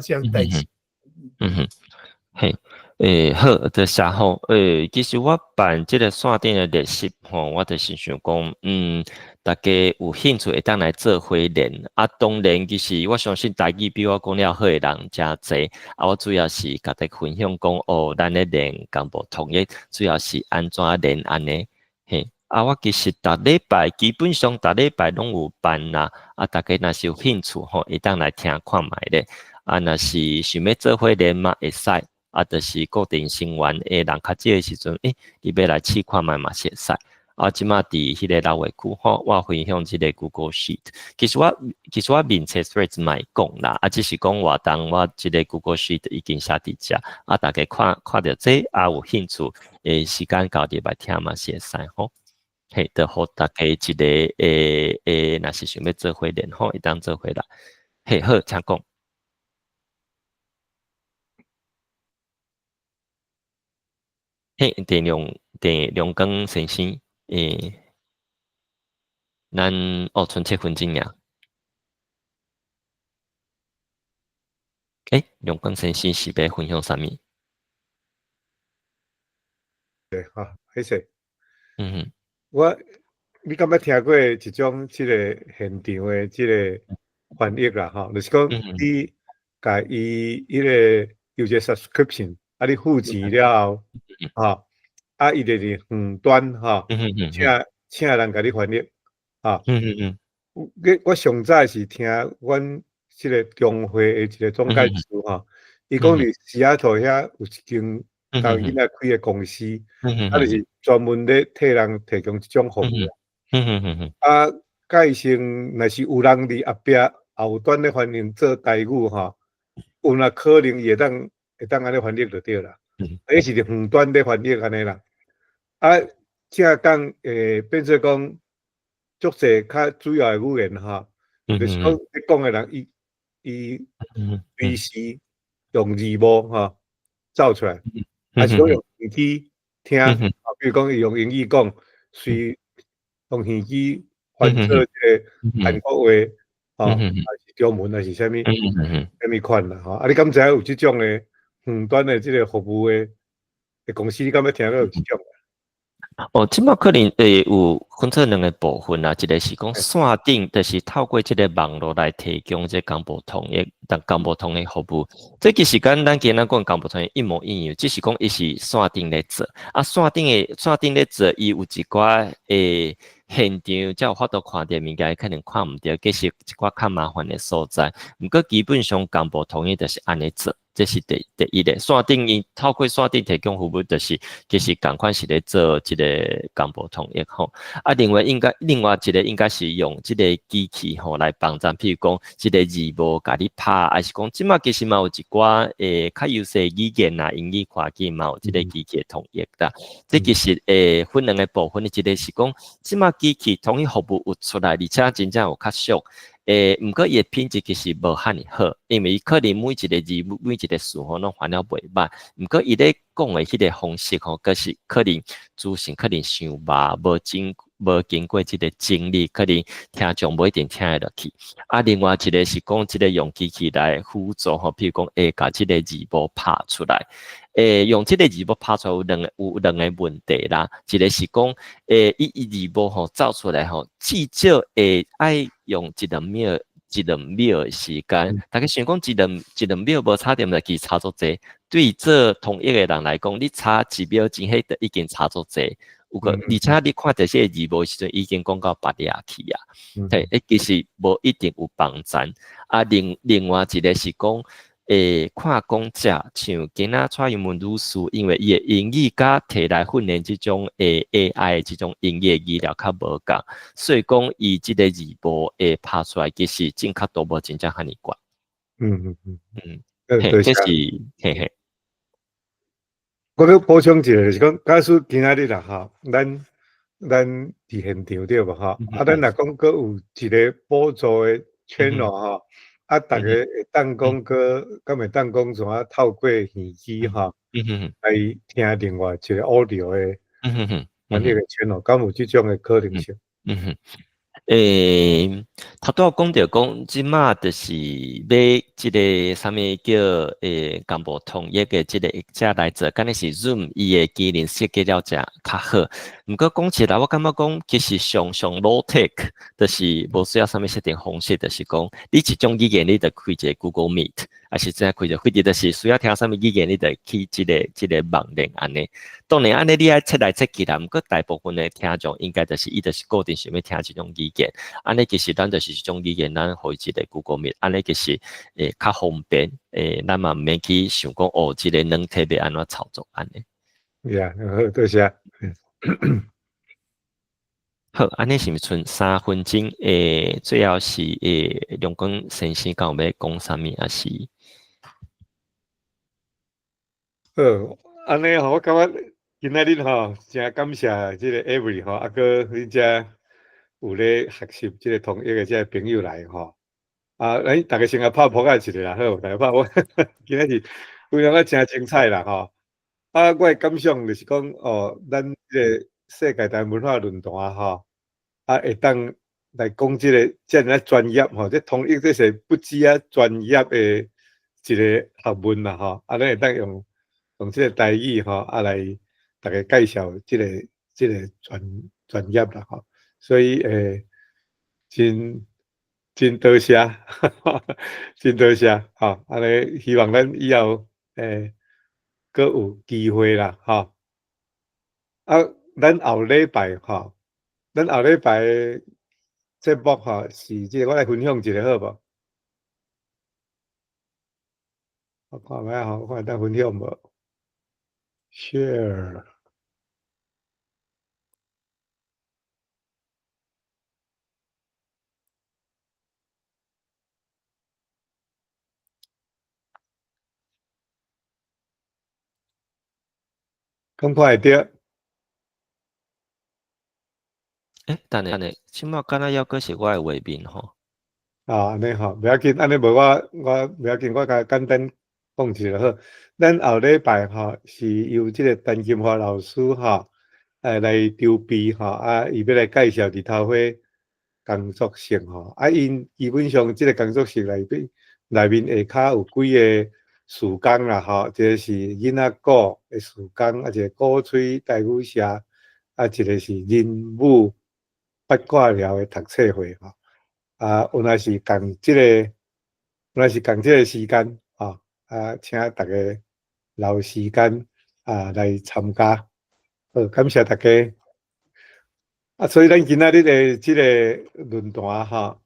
這樣代誌。嗯哼，嘿。好，多謝吼。其實我辦這个線頂的練習吼，我就是想講，大家有興趣會當來做伙練。啊，當然，其實我相信台語比我講了好的人誠濟。啊，我主要是共大家分享講，哦，咱咧練共步統譯，主要是按怎練按呢？嘿，啊，我其實逐禮拜基本上逐禮拜攏有辦啦。啊，大家若是有興趣吼，會當來聽看覓咧。啊，若是想欲做伙練嘛，會使。啊，就是固定成員的人較少的時陣，你欲來試看覓嘛是會使。啊，這馬佇彼個留話區吼，我分享這個 Google Sheet。其實我面冊 Threads 嘛會講啦，啊，只是講活動我這個 Google Sheet 已經寫佇遮，啊，大家看看著這啊有興趣，時間到入來聽嘛是會使吼。嘿，就予大家一個若是想欲做伙練吼，會當做伙來。嘿，好，請講。嘿，鄭良光先生，咱哦，賰7分鐘爾。良光先生是欲分享啥物？對，好，謝謝。你敢捌聽過一種這個現場的這個翻譯啦？吼，就是講你共伊彼個有一個 subscription，啊，你付錢了後，吼，啊，伊就佇遠端吼，請人共你翻譯，吼。我上早是聽阮這個中會的一個總幹事吼，伊講佇西雅圖遐有一間台灣囡仔開的公司，啊，就是專門咧替人提供這種服務。啊，蓋成若是有人佇後壁後端咧翻譯做台語吼，有若可能伊會當按呢翻譯就對啦。彼是佇遠端咧翻譯按呢啦。啊，這講變做講足濟較主要的語言吼，就是講咧講的人伊伊隨時用字幕吼走出來，還是講用耳機聽，啊，比如講伊用英語講，隨用耳機翻做這個韓國話，吼，還是中文，還是啥物啥物款啦，吼。啊，你敢知影有這種的遠端的這個服務的公司？你敢捌聽過有這種？哦，這馬可能會有分做兩個部分啦，一個是講線頂，就是透過這個網路來提供這個同步通譯、同步通譯服務。這其實佮咱今仔講同步通譯一模一樣，只是講伊是線頂咧做。啊，線頂咧做，伊有一寡現場才有法度看著物件，可能看毋著，這是一寡較麻煩的所在。毋過基本上同步通譯就是按呢做。這是第一個，線頂伊透過線頂提供服務，就是其實仝款是咧做這個同步通譯吼。啊，另外一個應該是用這個機器吼來幫助，譬如講這個字幕共你拍，還是講這馬其實嘛有一寡較優勢語言啊，英語看見嘛有這個機器的通譯啦。這其實分兩個部分，一個是講這馬機器通譯服務有出來，而且真正有較俗。毋過伊的品質其實無遐爾好，因為伊可能每一個字、每一個詞吼攏翻了袂䆀。毋過伊咧講的彼個方式吼，閣是可能資訊可能傷麻，無經過這個整理，可能聽眾無一定聽會落去。啊，另外一個是講這個用機器來輔助吼，譬如講會共這個字幕拍出來。用這個字幕拍出來有兩個問題啦，一個是講，伊字幕吼走出來吼，至少會愛用一兩秒、一兩秒的時間。大家想講一兩秒無差點就其實差足濟。對做通譯的人來講，你差1秒鐘，彼就已經差足濟。有個，而且你看著這個字幕的時陣，已經講到別掠去啊。嘿，其實無一定有幫贊。啊，另外一個是講，看講者像今仔蔡英文女士，因為伊的英語佮提來訓練這種AI 的這種英語的語料較無仝，所以講伊這個字幕會拍出來，其實正確度無真正遐爾懸。嘿，這是嘿嘿。我閣補充一下，就是講，假使今仔日啦吼，咱佇現場對無吼？啊，咱若講閣有一個補助的 channel 吼，啊，逐家會當講閣，敢會當講怎啊透過耳機吼，來聽另外一個 audio 的翻譯的 channel，敢有這種的可能性？頭拄仔講著講，這馬就是買這個啥物叫同步通譯的這個譯者來做，敢若是 Zoom 伊的機能設計了誠較好。毋過講起來，我感覺講其實上上 low tech，就是無需要啥物設定方式，就是講你一種語言，你就開一個 Google Meet，還是怎開一個，或者就是需要聽啥物語言，你就去這個網頁按呢。當然按呢，你愛切來切去啦。毋過大部分的聽眾應該就是伊就是固定想欲聽這種語言。按呢其實咱就是這種語言，咱予伊一個 Google Meet，按呢其實會較方便。咱嘛毋免去想講哦，這個軟體欲按怎操作按呢。 Yeah，好，多謝。好，按呢是毋是賰3分钟？最後是梁光先生敢有欲講啥物？抑是？好，按呢吼，我感覺今仔日吼，誠感謝這個 Avery 吼，啊閣恁遮有咧學習這個通譯的這個朋友來吼。啊，咱逐家先來拍噗仔一下啦，好，大家拍噗。今仔日非常啊誠精彩啦吼。啊，我的感想就是講，哦，咱這個世界台灣文化論壇吼，啊，會當來講這個遮爾啊專業吼，這通譯這是不止啊專業的一個學問啦吼，啊，咱會當用這個台語吼，啊來逐家介紹這個專業啦吼，所以真多謝，真多謝吼，按呢希望咱以後閣有機會啦吼。啊，咱後禮拜吼，咱後禮拜節目吼是這個，我來分享一下好無？我看覓吼，看會當分享無？Share。敢看會著？等下等下，這擺敢若猶閣是我的畫面吼。啊，按呢吼，袂要緊，按呢無我袂要緊，我共簡單講一下就好。咱後禮拜吼是由這個陳金華老師吼，來籌備吼，啊，伊欲來介紹日頭花工作室吼，啊，𪜶基本上這個工作室內底內面下跤有幾个事工啦吼，一个是囡仔鼓的事工，啊，一个鼓吹台語社，啊，一个是人母八卦寮的讀冊會吼，啊，原來是仝這個，原來是仝這個時間吼，啊，請大家留時間啊來參加，好，感謝大家。啊，所以咱今仔日的這個論壇吼，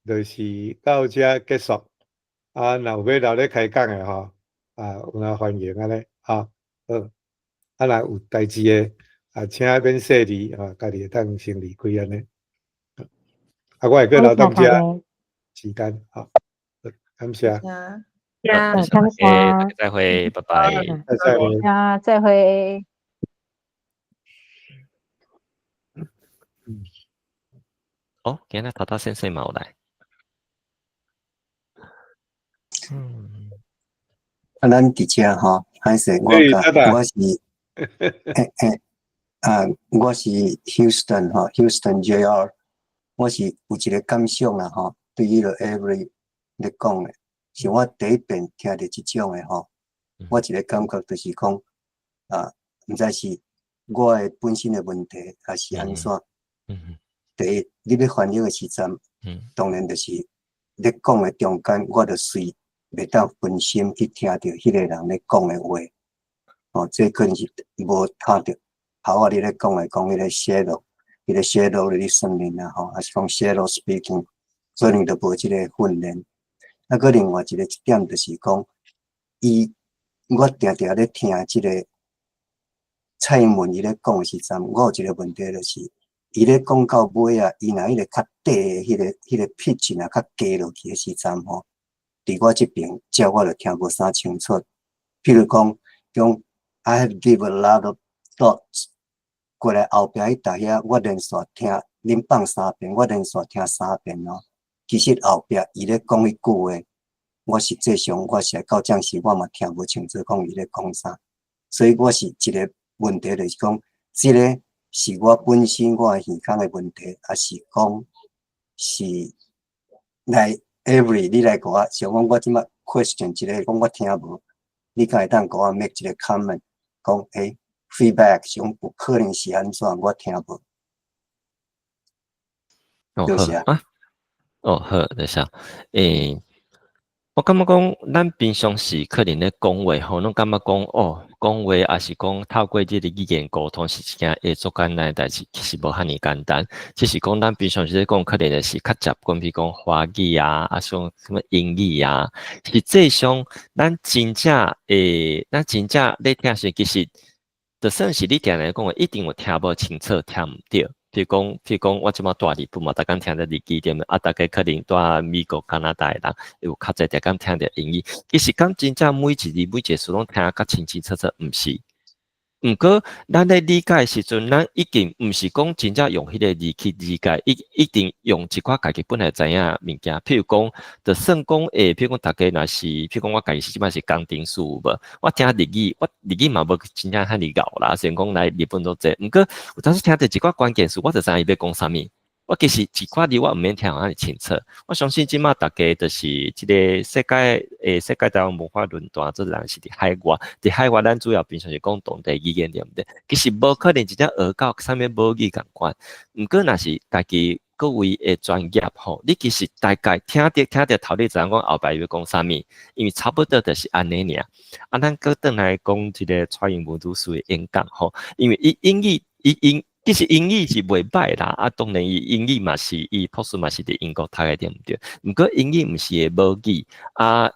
就是到這結束。啊，若有欲留咧開講的吼，啊，有哪歡迎按呢，吼，好。啊，若有代誌的，啊，請免細膩，啊，家己會當先離開按呢。啊，我會閣留踮遮時間，好，感謝。感謝，再會，拜拜。再會。啊，再會。哦，今日陶陶先生嘛有來。啊，咱佇遮吼，歹勢，我共我是，啊，我是 Houston 吼，Houston JR，我是有一个感想啦吼，對彼个 Avery 咧講的，是我第一遍聽著這種的吼，我一個感覺就是講，啊，毋知是我的本身的問題，抑是按怎？第一，你欲翻譯的時陣，當然就是咧講的中間，我就隨袂當分心去聽著彼个人咧講的話，哦，這可能是無聽著頭仔你咧講的，講彼个 shadow，彼個 shadow listening 啊吼，抑是講 shadow speaking，可能就無這个訓練。啊，閣另外一個一點就是講，伊我定定咧聽這个蔡英文伊咧講的時陣，我有一個問題就是，伊咧講到尾啊，伊若彼个較低的彼個 pitch 若較低落去的時陣吼，佇我這爿，這我就聽無啥清楚。譬如講，講 I have give a lot of thoughts，過來後壁彼搭遐，我連續聽恁放三遍，我連續聽三遍哦。其實後壁伊咧講彼句話，我實際上我是到這時我嘛聽無清楚，講伊咧講啥。所以我是一個問題，就是講，這个是我本身我的耳孔的問題，抑是講是來 Avery 你來共我，像講我這擺 question 一个，講我聽無，你敢會當共我 make 一個 comment，講feedback 是講有可能是按怎，我聽無。哦，多謝好啊，哦好，多謝。我感覺講，咱平常時可能咧講話吼，攏感覺講哦，講話抑是講透過這个語言溝通是一件會足簡單的代誌，其實無遐爾簡單。只是講咱平常時咧講，可能就是較接近，比如講華語啊，抑是講啥物英語啊。實際上，咱真正會，咱真正咧聽時，其實就算是你定定講話，一定有聽無清楚、聽毋著。譬如講，我這馬蹛日本嘛，逐工聽著日語對毋？啊，逐家可能蹛美國、加拿大的人，有較濟逐工聽著英語。其實敢真正每一字每一個詞攏聽甲清清楚楚，毋是。毋過，咱咧理解的時陣，咱一定毋是講真正用彼個字去理解，一定用一寡家己本來知影物件。譬如講，就算講，譬如講，逐家若是，譬如講，我家己是這擺是工程師有無？我聽日語，我日語嘛無真正遐爾𠢕啦。雖然講來日本做濟，毋過有當時聽著一寡關鍵詞，我就知影伊欲講啥物。我其實一寡字我毋免聽遐爾清楚。我相信這馬逐家就是這个世界台灣文化論壇，這人是佇海外，佇海外咱主要平常是講當地語言對毋對？其實無可能真正學到啥物母語仝款。毋過若是家己各位的專業吼，你其實大概聽著頭，你知影講後擺欲講啥物，因為差不多就是按呢爾。啊，咱閣轉來講這个蔡英文女士的演講吼，因為伊英語伊英。其實英語是袂䆀啦，啊，當然伊英語嘛是伊博士嘛是佇英國讀的對毋對？毋過英語毋是個母語，啊，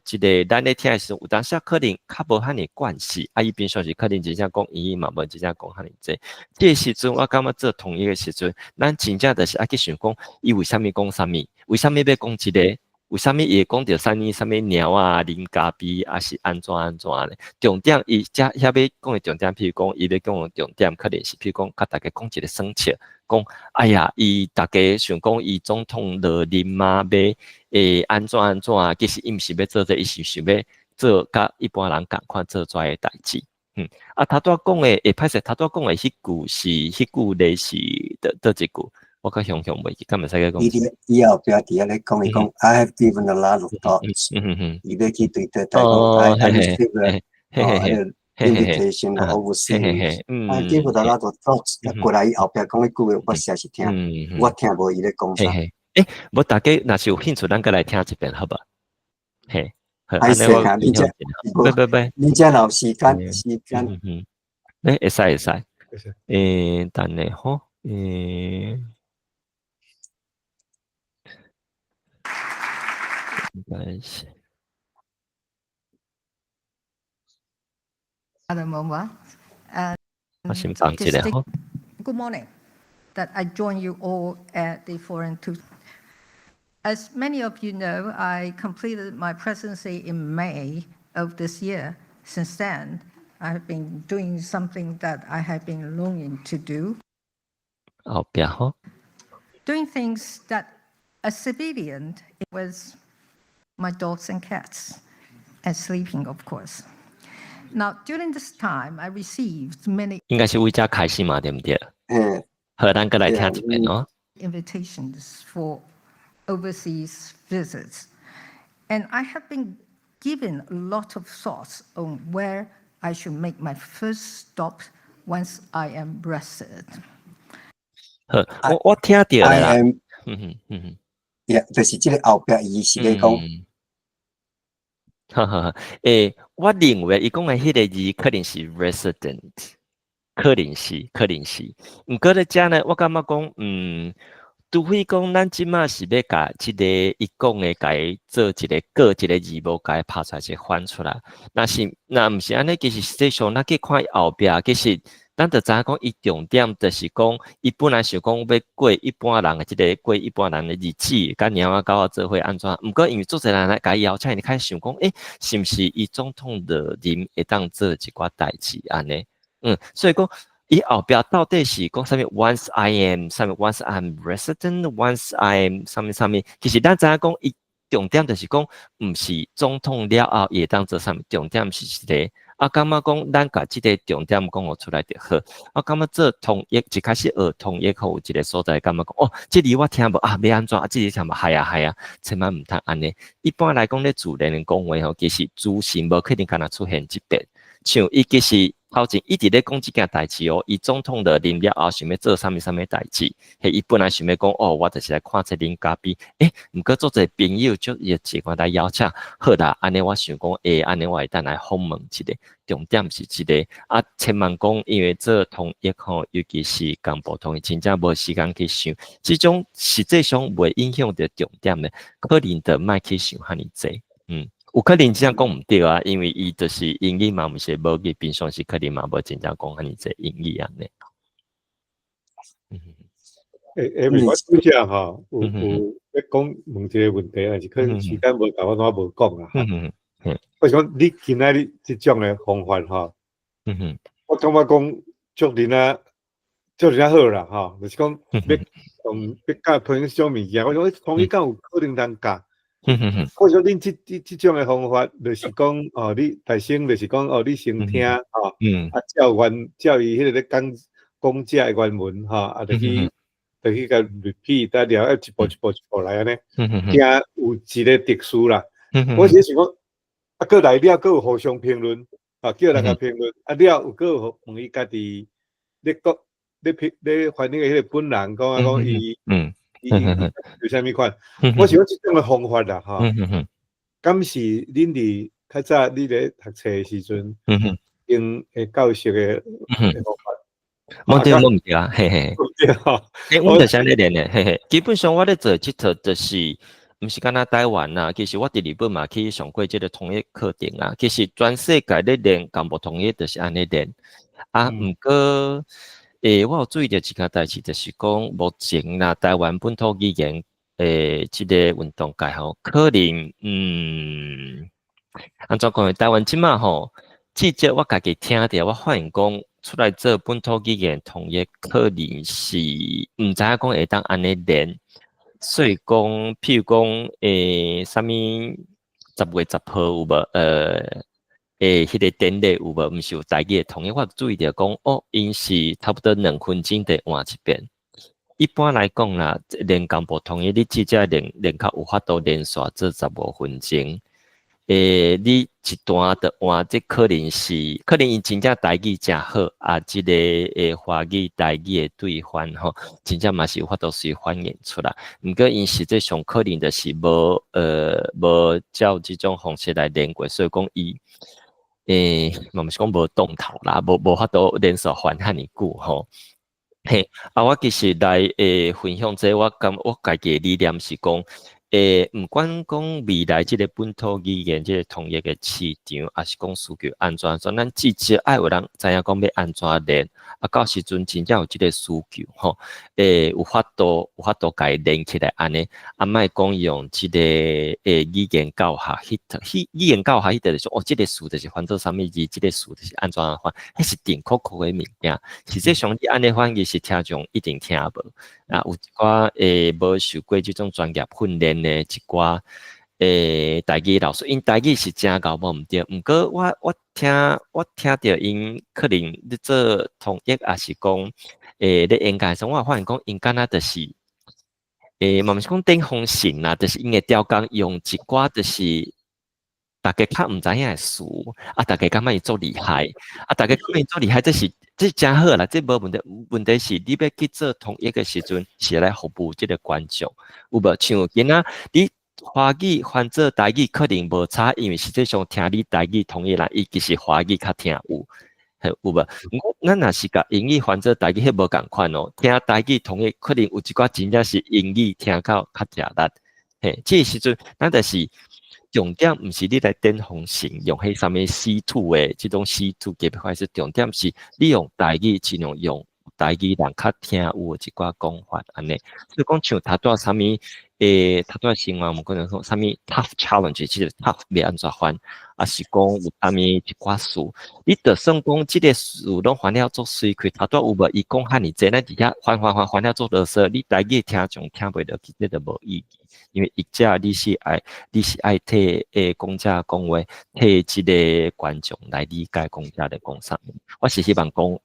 這个咱咧聽的時陣，有當時可能較無遐爾慣勢，啊，伊平常時可能真正講英語嘛無真正講遐爾濟。這个時陣我感覺做統一的時陣，咱真正就是愛去想講，伊為啥物講啥物？為啥物欲講這个？為啥物伊會講著啥物啥物貓啊、啉咖啡，抑是按怎按怎咧？重點伊遮遐欲講的重點，譬如講，伊欲講的重點，可能是譬如講，共逐家講一个耍笑，講哎呀，伊逐家想講伊總統落任啊，欲按怎按怎啊，其實伊毋是欲做這個，伊是想欲做佮一般人仝款做遮的代誌。啊，頭拄仔講的，會歹勢，頭拄仔講的彼句是彼句咧是佗一句？我較雄雄袂記，敢會使閣講？伊後壁佇遐咧講，伊講 I have given a lot of thoughts。伊欲去對對台講，I received invitation overseas。I give a lot of thoughts。過來伊後壁講彼句話，我實在是聽，我聽無伊咧講啥。欸，無逐家若是有興趣，咱閣來聽一遍好無？嘿，歹勢啊，你這，不不不，你這若有時間時間。欸，會使會使。欸，等下吼，欸。應該是。我先放一下吼。 Good morning. That I join you all at the forum to. As many of you know, I completed my presidency in May of this year. Since then, I have been doing something that I have been longing to do. 後壁吼。 Doing things that a civilian with my dogs and cats, and sleeping, of course. Now, during this time, I received many 應該是為遮開始嘛，對毋對？嗯。好，咱閣來聽一遍哦。 Invitations for overseas visits, and I have been given a lot of thoughts on where I should make my first stop once I am rested. 好，我聽著啦。嗯嗯嗯。 Yeah，就是這個後壁伊是咧講。哈哈，欸，我認為伊講的彼个字可能是 resident，可能是，可能是。毋過咧遮呢，我感覺講，除非講咱這馬是欲共這个伊講的，共伊做一个閣一个字母，共伊拍出來，一個翻出來。若是若毋是按呢，其實實際上咱去看伊後壁，其實咱就知影講，伊重點就是講，伊本來想講欲過一般人的這个過一般人的日子，佮貓仔狗仔做伙按怎？毋過因為足濟人來共伊邀請，伊開始想講，欸，是毋是伊總統落任會當做一寡代誌按呢？所以講，伊後壁到底是講啥物？Once I am 啥物？Once I'm resident，Once I'm 啥物啥物？其實咱知影講，伊重點就是講，毋是總統了後伊會當做啥物？重點是一个。啊，感覺講咱共這个重點講予出來就好。我感覺做統譯一開始學統譯吼，有一个所在感覺講，哦，這字我聽無啊，欲按怎？啊，這字聽無，係啊係啊，千萬毋通按呢。一般來講咧，自然的講話吼，其實資訊無可能干焦出現一遍。像伊其實頭前一直咧講這件代誌哦，伊總統落任了後想欲做啥物啥物代誌，彼伊本來想欲講哦，我就是來看這啉咖啡，欸，毋過足濟朋友足熱情來邀請，好啦，按呢我想講，欸，按呢我會當來訪問一下，重點是這個，啊，千萬講，因為做統譯吼，尤其是共部統譯，真正無時間去想，這種實際上袂影響著重點的，可能就莫去想遐爾濟，有可能這樣講毋對啊，因為伊就是英語嘛，毋是母語，平常時可能嘛無真正講遐爾濟英語按呢。欸，欸，我拄才吼有咧講問一個問題，但是可能時間無夠，我怎無講啊？我是講你今仔日這種的方法吼，我感覺講足恁仔足恁仔好啦吼，就是講欲用欲教統一種物件，我想統一敢有可能通教？我想恁這種的方法，就是講哦，你大聲就是講哦，你先聽吼，啊照原照伊彼個咧講講者的原文吼，啊就去共 repeat，得了，一步一步一步來按呢，聽有一個特殊啦。我是想講，啊，閣來了，閣有互相評論，啊，叫人共評論，啊了有閣有問伊家己咧講咧評咧翻譯的彼個本人講啊講伊，伊有啥物款？我是講這種的方法啦，吼，敢是恁佇較早你咧讀冊的時陣，用的教學的方法？無對，無毋對啊，嘿嘿。欸，阮就是按呢練的，嘿嘿。基本上我咧做這套就是，毋是干焦台灣啦，其實我佇日本嘛去上過這個統一課程啊。其實全世界咧練幹部統一就是按呢練。啊，毋過，欸，我有注意著一件代誌，就是講目前啦，台灣本土語言這個運動界吼，可能，按怎講呢？台灣這馬吼，至少我家己聽著，我發現講，出來做本土語言統一，可能是毋知影講會當按呢練，所以講，譬如講，啥物10月10號有無？彼個典禮有無？毋是有台語的統一，我注意著講，哦，𪜶是差不多2分鐘就換一遍。一般來講啦，練幹部統一，你至少練練較有法度連續做15分鐘。你一段就換，這可能是可能𪜶真正台語誠好，啊，這個華語台語的對翻吼，真正嘛是有法度隨反映出來。毋過𪜶實際上可能就是無照這種方式來練過，所以講伊嘛毋是講無當頭啦，無法度連續翻遐爾久吼。嘿，啊，我其實來分享這個，我感我家己的理念是講，毋管講未來這個本土語言這個統一的市場，抑是講需求按怎按怎，咱至少愛有人知影講欲按怎練，啊，到時陣真正有這個需求吼，有法度共伊連起來按呢，啊，莫講用這個語言教學彼套，彼語言教學彼套就是哦，這個詞就是翻做啥物字，這個詞就是按怎翻，彼是定確確的物件。實際上你按呢翻，其實聽眾一定聽無。啊，有一寡無受過這種專業訓練的一寡台語老師，𪜶台語是誠𠢕無毋對，毋過我聽著𪜶可能咧做統譯，抑是講咧演講時，我發現講𪜶敢若就是嘛毋是講頂風神啦，就是𪜶會刁工用一寡就是大家較毋知影的詞，啊，大家感覺伊足厲害，啊，大家感覺伊足厲害，這誠好啦，這無問題。問題是你欲去做統譯的時陣，是來服務這個觀眾，有無？像今仔你華語翻做台語可能無差，因為實際上聽你台語統一人，伊其實華語較聽有，嘿，有無？毋過咱若是共英語翻做台語，彼無仝款哦。聽台語統一，可能有一寡真正是英語聽到較食力。嘿，這個時陣，咱就是重點毋是你來頂風神，用彼啥物 C2 的這種 C2 級別，是重點是你用台語盡量用台語人較聽有的一寡講法按呢。所以講像頭拄仔啥物，頭拄仔新聞，毋可能講啥物 tough challenge，這個 tough 欲按怎翻，抑是講有啥物一寡詞，你就算講這個詞攏翻了足媠氣，頭拄仔有無？伊講遐爾濟，咱佇遐翻翻翻翻了足囉嗦，你台語聽眾聽袂落去，這就無意義。因為譯者你是愛替講者講話，替這個觀眾來理解講者咧講啥物。我是希望講，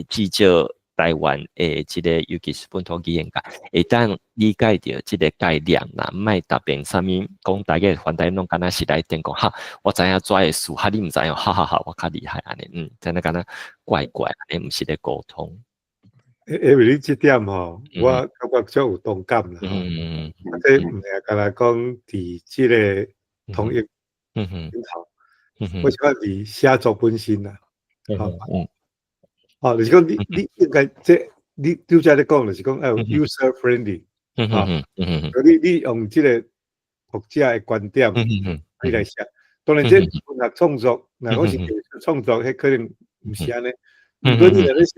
至少台灣的這個，尤其是本土語言界，會當理解著這個概念啦，莫特別啥物講台語翻台語攏敢若是來頂講，哈，我知影遮的詞，哈，你毋知影，哈哈哈，我較厲害按呢，真的敢若怪怪，按呢毋是咧溝通。因為你這點吼，我感覺足有同感啦。啊，這毋是干焦講佇這個統一頂頭，我是講佇寫作本身啦。吼，就是講你應該這你拄才咧講，就是講愛有 user friendly，吼，你用這個讀者的觀點你來寫，當然這文學創作，若講是藝術創作，彼可能毋是按呢。毋過你若咧寫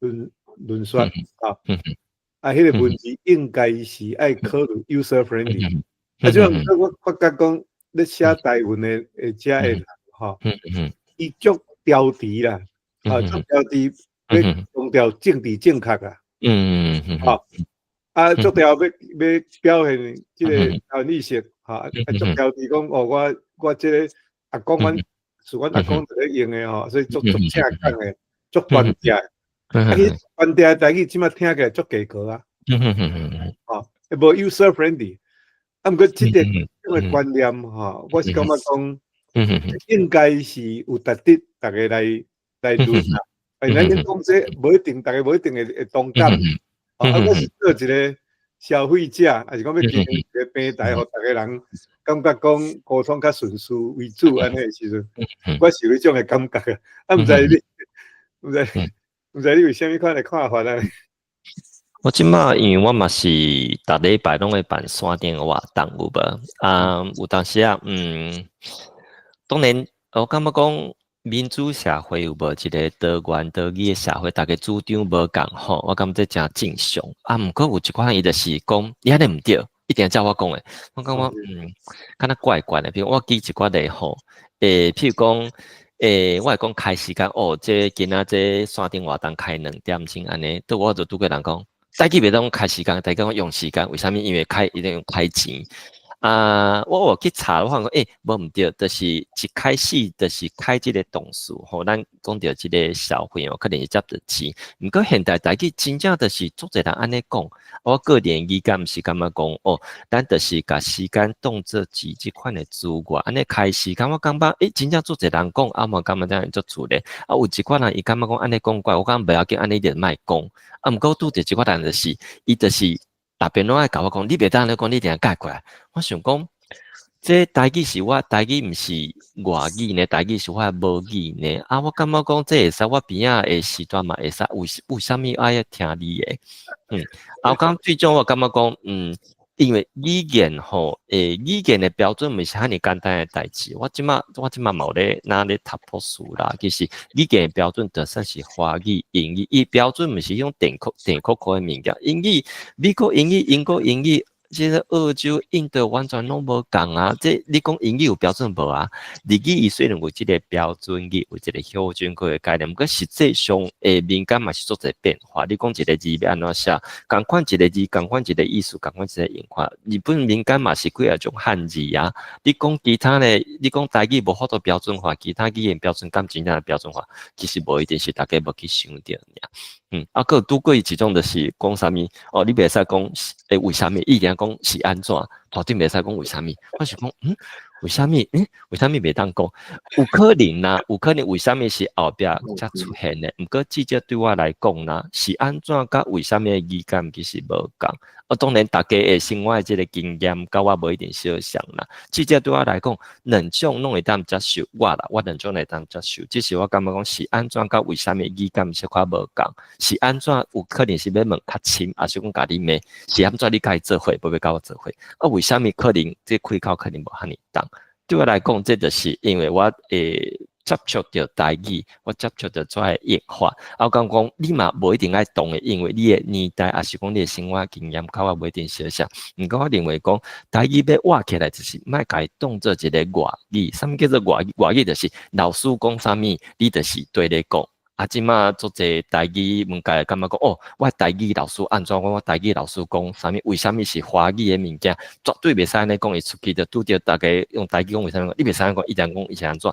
論論說，啊，啊，彼个文字應該是愛考慮 user friendly。啊，這種我發覺講，咧寫台文的遮的人吼，伊足標題啦，啊，足標題欲強調政治正確啊，吼，啊，足調欲表現這個台灣意識，吼，啊，足標題講哦，我這個阿公阮是阮阿公佇咧用的吼，所以足足正講的，足端正。啊，彼端正台語這馬聽起來足奇怪啊，吼，無 user friendly。啊，毋過這個這個觀念吼，我是感覺講，應該是有值得逐家來論啦。哎，咱講這無一定，逐家無一定會同感。啊，我是做一個消費者，抑是講欲經營一個平台，予逐家人感覺講溝通較順遂為主，按呢時陣，我是有彼種的感覺啊。啊，毋知你有啥物款的看法啊？我這馬因為我嘛是逐禮拜攏會辦山頂的活動有無？啊，有當時啊，當然我感覺講民主社會有無一個多元多語的社會，逐家主張無仝吼，我感覺這誠正常。啊，毋過有一寡伊就是講，你按呢毋對，一定照我講的。我感覺敢若怪怪的。比如我舉一寡例吼，譬如講，我會講開時間哦，這今仔這山頂活動開2點鐘按呢，對我就拄過人講，台語袂當開時間，台語講用時間，為啥物？因為開一定用開錢。啊，我有去查，我發現講，無毋對，就是一開始就是開這個動詞吼，咱講著這個消費哦，可能是接著錢。毋過現代台語真正就是足濟人按呢講，我個人意見毋是感覺講哦，咱就是共時間當做錢這款的資源，按呢開時間，我感覺真正足濟人講，啊嘛感覺這樣足自然。啊，有一寡人伊感覺講按呢講怪，我感覺袂要緊，按呢就莫講。啊，毋過拄著一寡人就是，伊就是特別攏愛共我講，你袂當按呢講，你一定改過來。我想講，這台語是我台語，毋是外語呢，台語是我的母語呢。啊，我感覺講這會使，我邊仔的時段嘛會使，為啥物愛聽你的？啊，我感覺最終我感覺講，因為語言吼，語言的標準毋是遐爾簡單的代誌。我這馬嘛有咧，若咧讀博士啦。其實語言的標準就算是華語、英語，伊標準毋是彼種電曲電曲曲的物件。英語、美國英語、英國英語，這個澳洲、印度完全攏無仝啊！這你講英語有標準無啊？日語伊雖然有這個標準語，有這個標準語的概念，毋過實際上民間嘛是足濟變化。你講一個字欲按怎寫，仝款一個字，仝款一個意思，仝款一個用法。日本民間嘛是幾仔種漢字啊。你講其他的，你講台語無法度標準化，其他語言標準敢真正標準化，其實無一定是逐家無去想著爾。啊，閣有拄過一種就是講啥物哦，你袂使講為啥物，伊一定講是按怎，頭頂袂使講為啥物。我想講，為啥物？為啥物袂當講？有可能啦，有可能為啥物是後壁才出現的。毋過至少對我來講啦，是按怎佮為啥物的語感其實無仝。啊，當然，逐家的生活的這個經驗，佮我無一定相像啦。至少對我來講，兩種攏會當接受我啦，我兩種會當接受。只是我感覺講是按怎佮為啥物語感小可無仝，是按怎有可能是欲問較深，抑是講共你罵，是按怎你共伊做伙，無欲佮我做伙。啊，為啥物可能這開口可能無遐爾重？對我來講，這就是因為我會接觸著台語，我接觸著這个用法。啊，我感覺講你嘛無一定愛同意，因為你的年代，抑是講你的生活經驗，佮我無一定相像。毋過我認為講台語欲活起來，就是莫共伊當做一個外語。啥物叫做外語？外語就是老師講啥物，你就是綴咧講。啊，這馬足濟台語問題，感覺講哦，我台語老師按怎講？我台語老師講啥物？為啥物是華語的物件？絕對袂使按呢講，伊出去就拄著逐家用台語講，為啥物？你袂使按呢講，伊定講伊是按怎？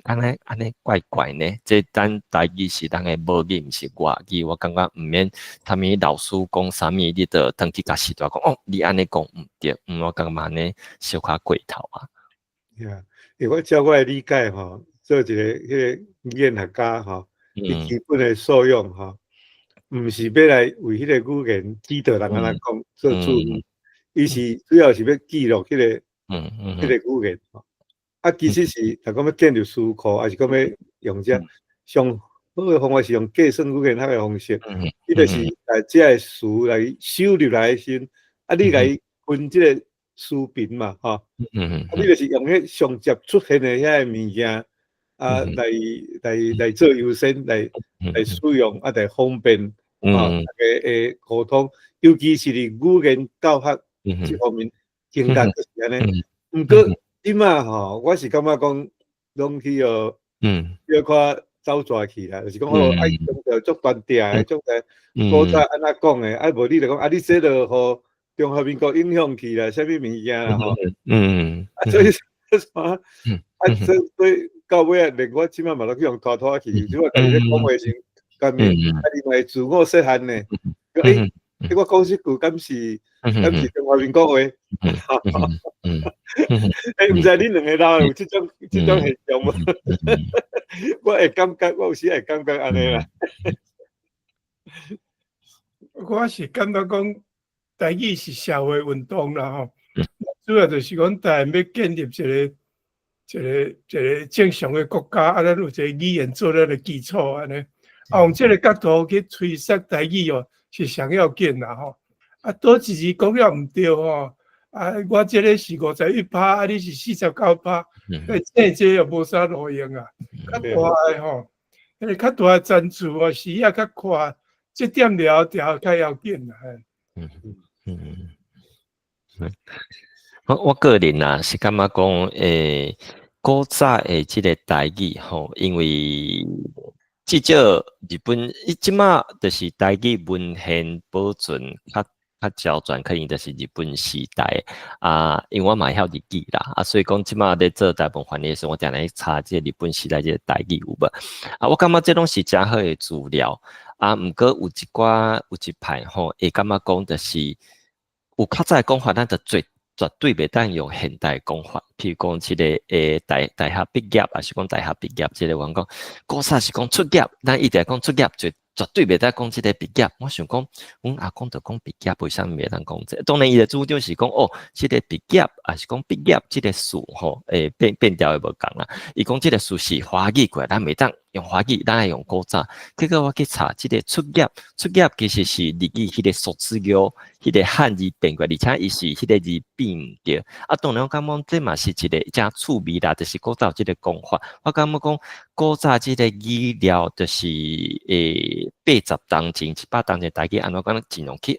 按呢按呢怪怪呢？這咱台語是咱的母語，毋是外語。我感覺毋免啥物老師講啥物，你就轉去共序大講哦，你按呢講毋對。我感覺按呢小可過頭啊。 Yeah，因為照我的理解吼，做一個彼個語言學家吼。伊基本的素養吼，毋是欲來為彼個語言指導人按怎講做主，伊是主要是欲記錄彼個語言吼。啊，其實是若講欲建立詞庫，抑是講欲用這上好的方法是用計算語言學的方式，伊就是來這个詞來收入來先，啊，你來分這個詞頻嘛，吼，啊，你就是用彼上捷出現的遐個物件。啊，來做優先，來使用，啊，來方便啊，大家會溝通，尤其是佇語言教學這方面，更加就是按呢。毋過這馬吼，我是感覺講，攏去予小可走蛇去啦，就是講哦，愛強調足端正的，足個古早按怎講的，啊無你就講啊，你這就予中華民國影響去啦，啥物物件啦吼。啊，所以啥？啊，所以到尾啊，連我這馬嘛攏去予拖拖去，這馬家己咧講話時，家己家己嘛會自我設限呢。欸，我講這句敢是中華民國話？欸，毋知恁兩個人有這種現象無？我會感覺，我有時會感覺按呢啦。我是感覺講，台語是社會運動啦吼，主要就是講台灣欲建立一個正常的國家，啊，咱有一個語言做咱的基礎按呢。啊，用這個角度去推說台語哦，是上要緊啦吼。啊，佗一字講了毋對吼，啊，我這個是51%，啊，你是49%，欸，這又無啥路用啊。較大的吼，彼个較大的層次哦，視野較闊，這點了調較要緊啦。我個人啊是感覺講，古早的這个台語吼，因為至少日本伊這馬就是台語文獻保存較齊全，可能就是日本時代啊，因為我嘛會曉日語啦，啊，所以講這馬咧做台文翻譯的時陣，我定定去查這個日本時代這個台語有無？啊，我感覺這攏是誠好的資料啊，毋過有一寡有一派吼，會感覺講就是有較早的講法，咱就絕對袂當用現代講法，譬如講這個大學畢業，抑是講大學畢業，這個我講古早是講出業，咱一定講出業，絕對袂當講這個畢業。我想講，阮阿公就講畢業，為啥物袂當講這個？當然，伊的主張是講哦，這個畢業，抑是講畢業這個詞吼，變調的無仝啦。伊講這個詞是華語過來，咱袂當用華語，咱愛用古早。結果我去查這個出業，出業其實是日語彼個卒業，彼個漢字變過來，而且伊是彼個字變毋對。啊，當然我感覺這嘛是一個誠趣味啦，就是古早這個講法。我感覺講古早這個語料就是80冬前、100冬前，台語按怎講，盡量去學。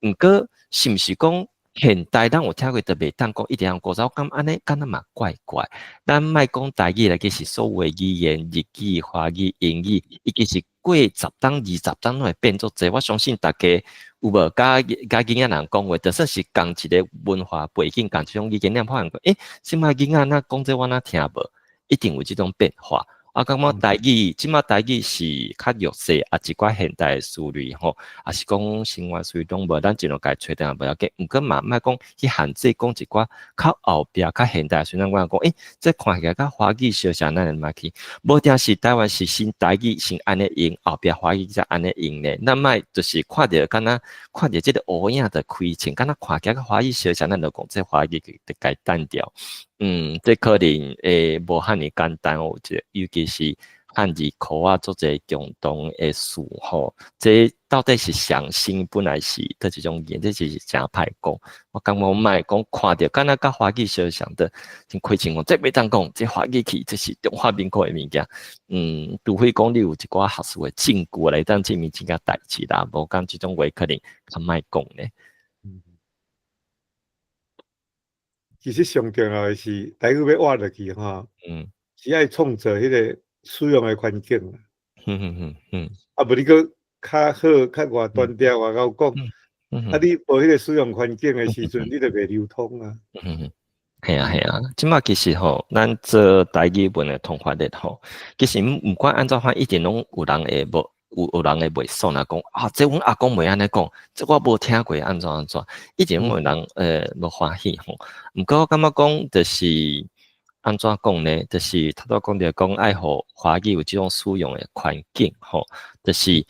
毋過是毋是講現代咱有聽過，就袂當講一定用古早？我感覺按呢敢若嘛怪怪。咱莫講台語來，其實所有的語言，日語、華語、英語，伊其實過10冬、20冬攏會變足濟。我相信大家有無佮囡仔人講話，就算是仝一个文化背景、仝一種語言，你發現過，欸，這擺囡仔若講這我若聽無？一定有這種變化。啊，感覺台語，這馬台語是較弱勢，啊，一寡現代的思維吼，抑是講生活思維攏無，咱盡量共伊揣轉無要緊。毋過嘛，莫講去限制講一寡較後壁較現代的時陣，我講，欸，這看起來佮華語相像，咱會嘛去？無定是台灣是先台語先按呢用，後壁華語才按呢用咧。咱莫就是看著敢若看著這个烏影就開槍，敢若看起來佮華語相像，咱就講這華語就共伊單掉。這可能會無遐爾簡單哦，這尤其是漢字口啊，做一个共同的詞吼，這到底是上新本來是佗一種語言，這是誠歹講。我感覺莫講看著敢若佮華語相像的，真虧錢講，這袂當講，這華語去，這是中華民國的物件。除非講你有一寡學術的證據來當證明這件代誌啦，無講這種話可能較莫講咧。其實上重要的是，台語欲活落去吼，是愛創造彼个使用的環境。啊，無你閣較好、較偌單調、偌𠢕講，啊，你無彼个使用環境的時陣，你就袂流通啊。係啊係啊，這馬其實吼，咱做台語文的通翻譯吼，其實毋管按怎翻，一定攏有人會無。有人會袂爽啊，講啊，這阮阿公袂按呢講，這我無聽過按怎按怎，一定有人無歡喜吼。毋過我感覺講就是按怎講呢？就是頭拄講著講愛予華語有這種使用的環境吼，就是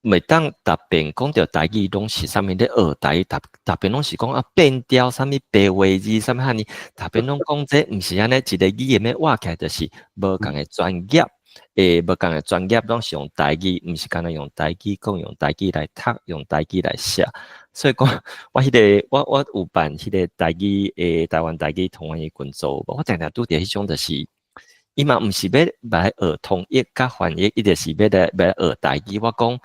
袂當逐遍講著台語攏是啥物咧學台語，逐遍攏是講啊變調啥物白話字啥物遐爾，逐遍攏講這毋是按呢，一個語言欲活起來就是無仝的專業。無仝的專業攏是用台語，毋是干焦用台語講，用台語來讀，用台語來寫。所以講，我彼个我有辦彼个台語台灣台語通翻譯群組，我定定拄著彼種就是，伊嘛毋是欲來學通譯佮翻譯，伊就是欲來學台語。我講，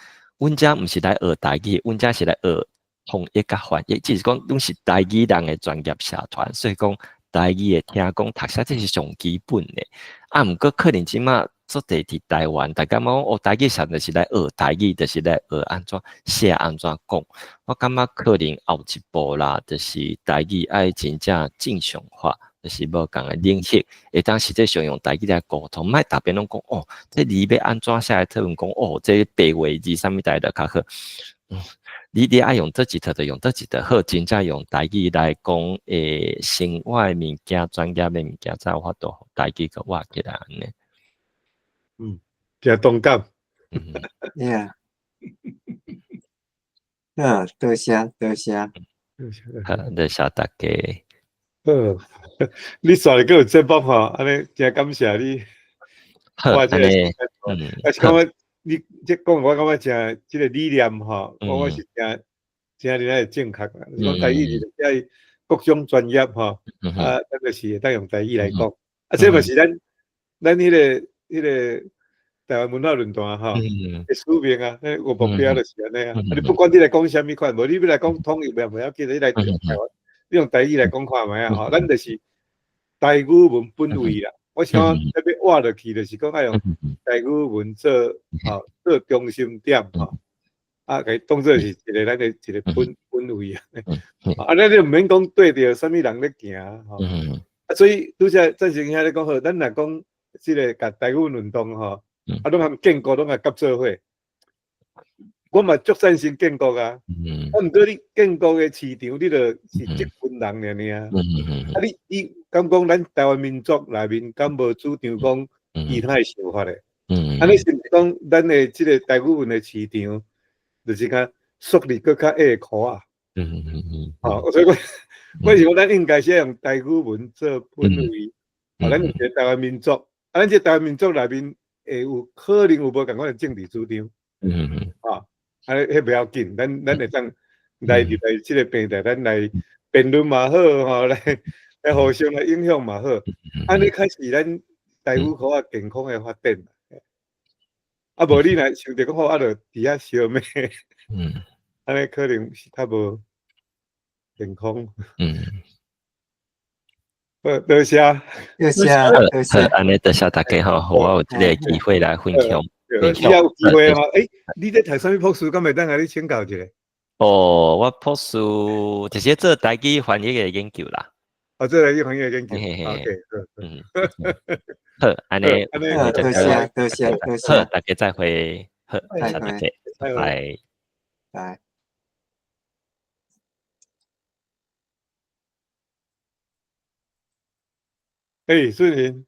阮遮毋是來學台語，阮遮是來學統一佮翻譯，只是講攏是台語人的專業社團，所以講台語的聽講讀寫這是上基本的。啊，毋過可能這馬足濟佇台灣，大家講哦，台語社就是來學台語，就是來學按怎寫、按怎講。我感覺可能後一步啦，就是台語愛真正正常化，就是無仝的領域，會當實際上用台語來溝通，莫逐遍攏講哦，這字欲按怎寫來討論講哦，這白話字啥物代就較好。你愛用佗一套就用佗一套好，真正用台語來講，生活的物件、專業的物件，才有法度台語閣活起來按呢。誠同感。 Yeah。好，多謝多謝。好，多謝大家。好，你煞來閣有節目吼，按呢誠感謝你。好，按呢，啊是感覺你這講我感覺誠這个理念吼，我是誠誠爾會正確啦。講台語就是愛各種專業吼，啊，咱就是會當用台語來講。啊，這嘛是咱彼个台灣文化論壇吼的使命啊，彼個目標就是按呢啊。啊，你不管你來講啥物款，無你欲來講統一也無要緊，你來用台灣，你用台語來講看覓啊吼。咱就是台語文本位啦。我是講欲活落去，就是講愛用台語文做吼做中心點吼，啊，共伊當做是一个咱的一个本位啊。啊，咱你毋免講對著啥物人咧行吼。啊，所以拄才贊成兄咧講好，咱若講這个共台語運動吼，啊，攏含建國攏共合做伙。我嘛足贊成建國啊，啊，毋過你建國的市場，你就是這群人爾爾啊。啊，你敢講咱台灣民族內面敢無主張講其他的想法的？啊，你是毋是講咱的這个台語文的市場，就是較縮得閣較下箍啊？吼，所以我是講咱應該是用台語文做本位，啊，咱是台灣民族，啊，咱這台灣民族內面會有可能有無仝款的政治主張？啊，啊，彼袂要緊，咱會當來入來這个平台，咱來辯論嘛好，吼，來互相來影響嘛好，按呢開始咱台語較健康的發展。啊，無你若想著講好，啊，就佇遐相罵，按呢可能是較無健康。好，多謝，多謝，多謝。好，按呢多謝大家吼，予我有這个機會來分享。你有機會吼，欸，你咧讀啥物博士？敢會當共你請教一下？哦，我博士就是做台語翻譯的研究啦。哦，做台語翻譯的研究。OK，好，按呢，多謝，多謝，多謝。好，大家再會。好，多謝大家，拜拜。拜。欸，順雲。